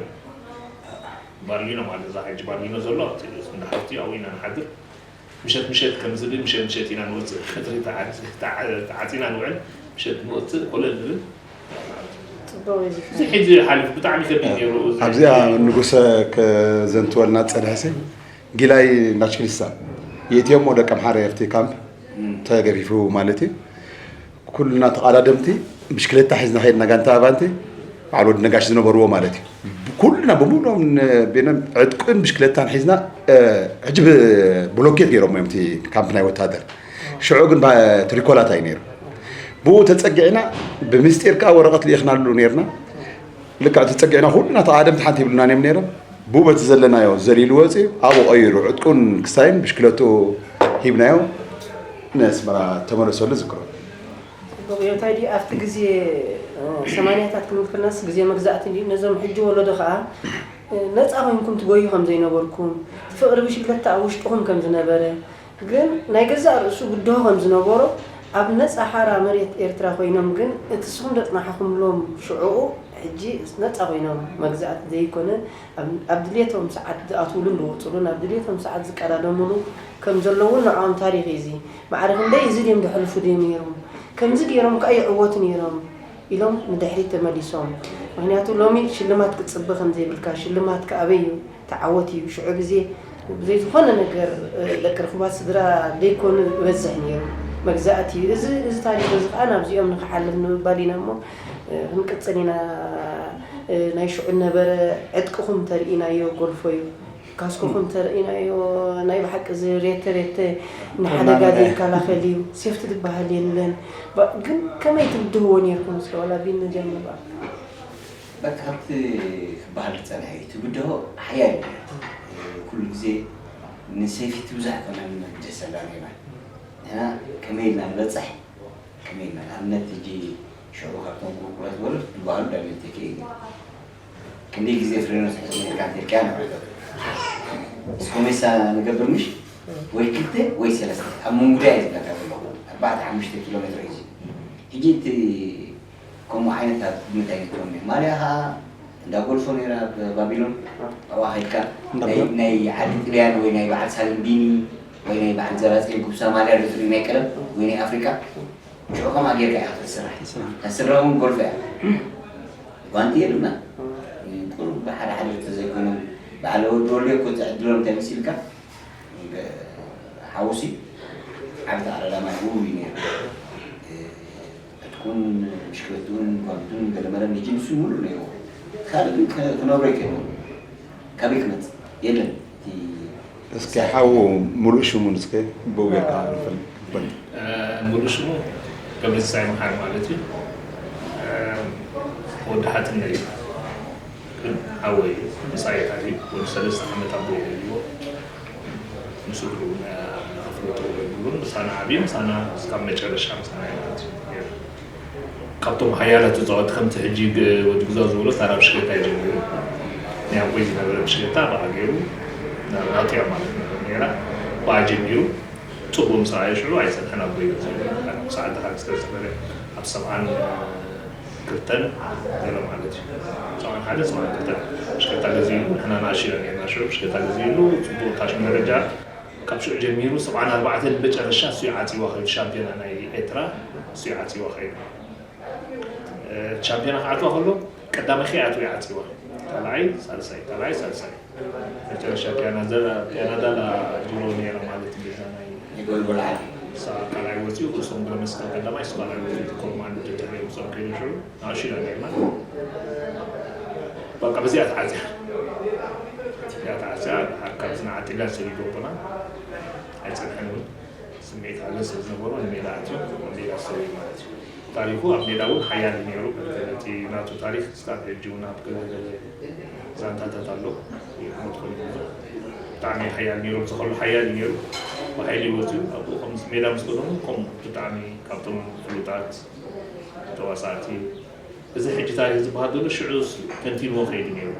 ባርሊኖ ማለት እዛ ሕጂ ባርሊኖ ዘሎ ኣብቲ እንዳ ሓፍቲ ኣብኡ ኢና ንሓድር ምሸት ምሸት ከም ዝብል ምሸት ምሸት ኢና ንወፅእ ቀትሪ ተዓፂና ንውዕል ምሸት ንወፅእ ኮለል ንብል እዚ ሕጂ ሓሊፉ ብጣዕሚ ከቢድ ነይሩ ኣብዚኣ ንጉሰ ከዘንትወልና ፀድሐሲ ጊላይ ናሽክሊስታ የእትዮሞ ደቂ ኣምሓረ ኣብቲ ካምፕ ተገፊፉ ማለት እዩ ኩልና ተቓዳደምቲ ብሽክለታ ሒዝና ከድና ጋንታ ኣባንቲ በዓል ወዲ ነጋሽ ዝነበርዎ ማለት እዩ ኩልና ብምሉኦም ቤኖም ዕጥቅን ብሽክለታን ሒዝና ሕጂ ብሎኬት ገይሮም እዮም እቲ ካምፕ ናይ ወታደር ሽዑ ግን ትሪኮላታ እዩ ነይሩ ብኡ ተፀጊዕና ብምስጢር ከዓ ወረቐት ልኢኽናሉ ነይርና ልክዕ ተፀጊዕና ኩልና ተቓደምቲ ሓንቲ ይብሉና እዮም ነይሮም ብኡ በቲ ዘለናዮ ዘሊሉ ወፂኡ ኣብኡ ቀይሩ ዕጥቁን ክሳይን ብሽክለቱ ሂብናዮ ነስመራ ተመለሰሉ ዝክሮ እንታይ ድዩ ኣብቲ ግዜ ሰማንያታት ክንብል ከለናስ ግዜ መግዛእቲ እንድዩ ነዞም ሕጂ ወለዶ ከዓ ነፃ ኮይንኩም ትጎዩ ከም ዘይነበርኩም ፍቅሪ ብሽክለታ ኣብ ውሽጥኹም ከም ዝነበረ ግን ናይ ገዛእ ርእሱ ብድሆ ከም ዝነበሮ ኣብ ነፃ ሓራ መሬት ኤርትራ ኮይኖም ግን እቲ ስኹም ዘፅናሕኹምሎም ሽዕኡ ሕጂ ነፃ ኮይኖም መግዛእቲ ዘይኮነ ኣብ ድልየቶም ሰዓት ዝኣትውሉን ዝወፅሉን ኣብ ድልየቶም ሰዓት ዝቀዳደምሉ ከም ዘለውን ንዕኦም ታሪኽ እዩ እዚ ማዕረ ክንደይ እዚ ድዮም ዘሕልፉ ድዮም ነይሮም ከምዚ ገይሮም ከዓ ይዕወቱ ነይሮም ኢሎም ንድሕሪት ተመሊሶም። ምኽንያቱ ሎሚ ሽልማት ክትፅበ ከምዘይብልካ፣ ሽልማትካ ኣበይ እዩ? ተዓወት እዩ። ሽዑ ግዜ ብዘይ ዝኾነ ነገር ደቂ ርኹባት ስድራ ዘይኮኑ ይበዝሕ ነይሩ። መግዛእቲ እዩ። እዚ እዚ ታሪኽ እዚ ከዓ ናብዚኦም ንክሓልፍ ንምባል ኢና እሞ ክንቅፅል ኢና። እ፣ ናይ ሽዑ ነበረ ዕጥቅኹም ተርእናዮ ጎልፎ እዩ። ካስኮኹም ተርእናዮ ናይ ብሓቂ እዚ ሬተ ሬተ ንሓደጋ ዘይከላኸል እዩ። ሴፍቲ ዝበሃል የለን። ባ-፣ ግን ከመይ ትብድህዎ ነይርኩም? እስከ ዋላ ቢኒ ጀምር በቃ። በቃ ካብቲ ክበሃል ዝጸንሐ እዩ። እቲ ብድሆ ሓያል እዩ። እ፣ ኩሉ ግዜ ንሴፍቲ ብዙሕ ከመን ደሰላ ነይና። ንሕና ከመይ ኢልና ንበጽሕ፣ ከመይ ኢልና ንኣብነት ሕጂ ሽዑ ካብቶም ቁርቁረት ዝበሉ ዝበሃሉ ዳግም ተኪ እዩ። ክንደይ ግዜ ፍሬኖ ስሕት ሜርካ እንተልካያ ንብረቶ እስኮሜሳ ንገብር ምሽ ወይ ክልተ ወይ ሰለስተ ኣብ መንጉዳ እዩ ዝብለካ ዘለኹ ኣርባዕተ ሓሙሽተ ኪሎ ሜትሮ እዩ። ሕጂ እቲ ከምኡ ዓይነት ኣብ ግምት ኣይነትዎም እዩ። ማልያ ኸዓ እንዳ ጎልፎ ነይራ ኣብ ባቢሎን ኣብኣ ከድካ ናይ ናይ ዓዲ ጥልያን ወይ ናይ በዓል ሳልምቢኒ ወይ ናይ በዓል ዘራፅን ጉብሳ ማልያ ዶ ትርኢ ናይ ቀደም ወይ ናይ ኣፍሪቃ ሽዑ ከምኣ ጌርካ ኢኻ ክትስራሕ። ናይ ስድራ እውን ጎልፎ እያ። ጓንቲ የብልና። ቁሩብ ብሓደ ሓደ ተዘይኮይኖም በዓል ወዲ ወልዮ እኮ ትዕድሎም እንታይ መሲልካ ሓውሲ ዓብቲ ኣረዳ ማይ ውብ እዩ ነይሩ። ዕጥቁን ምሽክለቱን ጓንቱን ገለመለን ንጅንሱ ሙሉ ነይሩ። ካልእ ግን ክነብሮ ይከይኑ ካበይ ክመጽእ የለን። እቲ እስኪ ሓዉ ሙሉእ ሽሙን እስከ ብኡ ጌርካ ንፈልጥ። ሙሉእ ሽሙ ገብረትንሳኤ መሓሪ ማለት እዩ። ወዲ ሓትነ እዩ። ግን ሓወይ እዩ። ምሳይ እዩ። ወዲ ሰለስተ ዓመት ኣቦ ይበልዎ። ምስ እግሩ ኣፍልጦ የብሉን። ምሳና ዓብዩ፣ ምሳና እስካብ መጨረሻ ምሳና እዩ ማለት እዩ። ካብቶም ሓያላት ተፃወቲ ከምቲ ሕጂ ግ-፣ ወዲ ግዛው ዝበሎ ታራ ብሽክለታ እዩ ጀሚሩ። ናይ ኣቦይ ዝነበረ ብሽክለታ ብኣ ገይሩ ናብ ኣጥያ ማለት ነይራ። ብኣ ጀሚሩ ጽቡቕ ምስ ረኣየ ሽዑ ኣይጸንሐን ኣቦይ ገዚኡ። ሰዓት ደሓር ስለ ዝነበረ ኣብ ሰብዓን ክልተን ገለ ማለት እዩ። ሰብዓን ሓደ ሰብዓን ክልተን ብሽክለታ ገዚኡሉ ንሕና ንኣሽቱ ኢና ነርና ሽዑ ብሽክለታ ገዚኡሉ ጽቡቕ እታ ሽዑ ደረጃ ካብ ሽዑ ጀሚሩ ሰብዓን ኣርባዕተን ንመጨረሻ እሱ እዩ ዓጺዋ ከይዱ ሻምፒዮና ናይ ኤርትራ እሱ እዩ ዓጺዋ ከይዱ። ሻምፒዮና ክዓጽዋ ከሎ ቀዳማይ ከይኣትው ይዓጽዋ ካልኣይ ሳልሳይ ካልኣይ ሳልሳይ መጨረሻ ፒያናዳ ፒያናዳ ላ ጅሮ ነይራ ማለት እዩ። ገዛ ናይ የጎልጎል ዓሊ እሳ ካልኣይ ወፂኡ ርእሶም ብረመስቀል ቀዳማይ እሱ ካልኣይ ወፂኡ ኮማንድ ድሕሪ ምፅኦም ከይዱ ሽዑ ንኣሽቱ ኢና ነርና በቃ በዚኣ ተዓፅያ እዚኣ ተዓፅያ ድሓር ካብዚ ንዓጢላ ሰሊዶቦና ኣይፀንሐን እውን ስምዒት ሃገር ስለ ዝነበሮ ንሜዳ ኣትዩ ሜዳ ሰብዩ ማለት እዩ። ታሪኩ ኣብ ሜዳ እውን ሓያል እዩ ነይሩ። ነቲ ናቱ ታሪክ ስካብ ሕጂ እውን ኣብ ገለ ገለ ዛንታታት ኣሎ። ይሞት ኮይኑ ብዙሕ ብጣዕሚ ሓያል ነይሩ። ኣብዚ ከሎ ሓያል እዩ ነይሩ። ብሓይሊ እዩ ወፅዩ። ኣብኡ ከም ሜዳ ምስ ቀደሙ ከም ብጣዕሚ ካብቶም ፍሉጣት ተዋሳእቲ እዚ ሕጂ ታሪክ ዝበሃል ዘሎ ሽዑ ተንቲንዎ ከይዱ ነይሩ።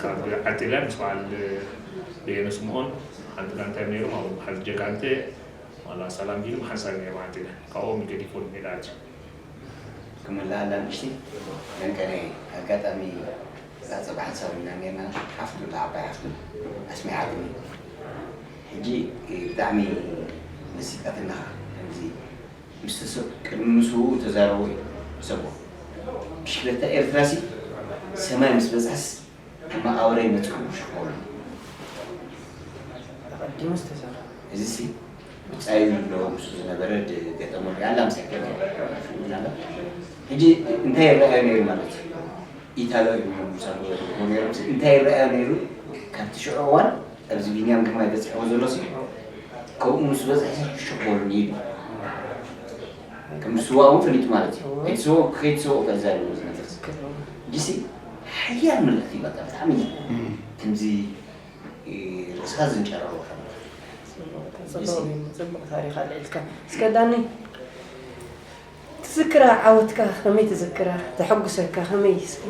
ካብ ዓጢላ ምስ በዓል በየነ ስምኦን ሓንቲ ጋንታ እዮም ነይሮም። ኣብኡ በዓል ጀጋንተ ዋላ ሰላም ቢሉ ሓንሳብ ነይሮም ዓጢላ ካብኦም ገዲፎም ሜዳ ኣትዩ። ክምልኣላ ንእሽተይ ደንቀነ ኣጋጣሚ እዛ ፅባሕ ሓንሳብ ኢና ነርና ሓፍቱ እታ ዓባይ ሓፍቱ ኣስሚዓትኒ ሕጂ ብጣዕሚ መሲጣትና ከምዚ ምስ ሰብ ቅድሚ ምስውኡ ተዛረቦ እዩ ሰቦ ብሽክለታ ኤርትራሲ ሰማይ ምስ በፅሐስ መቓብረይ መፅኡ ሽኮሉ ኣቐዲሙ ዝተሰርሐ እዚሲ ብፃዩ ኣሎ ምስ ዝነበረ ገጠሞ ኣላ ምስ ሕከም ሽኡ ናለ ሕጂ እንታይ ይረኣዮ ነይሩ ማለት እዩ ኢታሎ እዩ ምሳሉ ነይሮም እንታይ ይረኣዮ ነይሩ ካብቲ ሽዑ እዋን ኣብዚ ቢንያም ግርማይ በፂሕዎ ዘሎ ሲ ከምኡ ምስ በፅሐ ሽኮሉ ኢሉ ከም ዝስዋእ እውን ፈሊጡ ማለት እዩ ከይትስወ ከይትስወ ከዛሪቡ ዝነጥር ዲሲ ሓያል መልእክቲ በቃ ብጣዕሚ ከምዚ ርእስኻ ዝንጨረሮ ጽቡቕ ታሪኽ ኣልዒልካ እስከ ዳኒ ትዝክራ ዓወትካ ከመይ ትዝክራ ተሐጉሰካ ከመይ እስኪ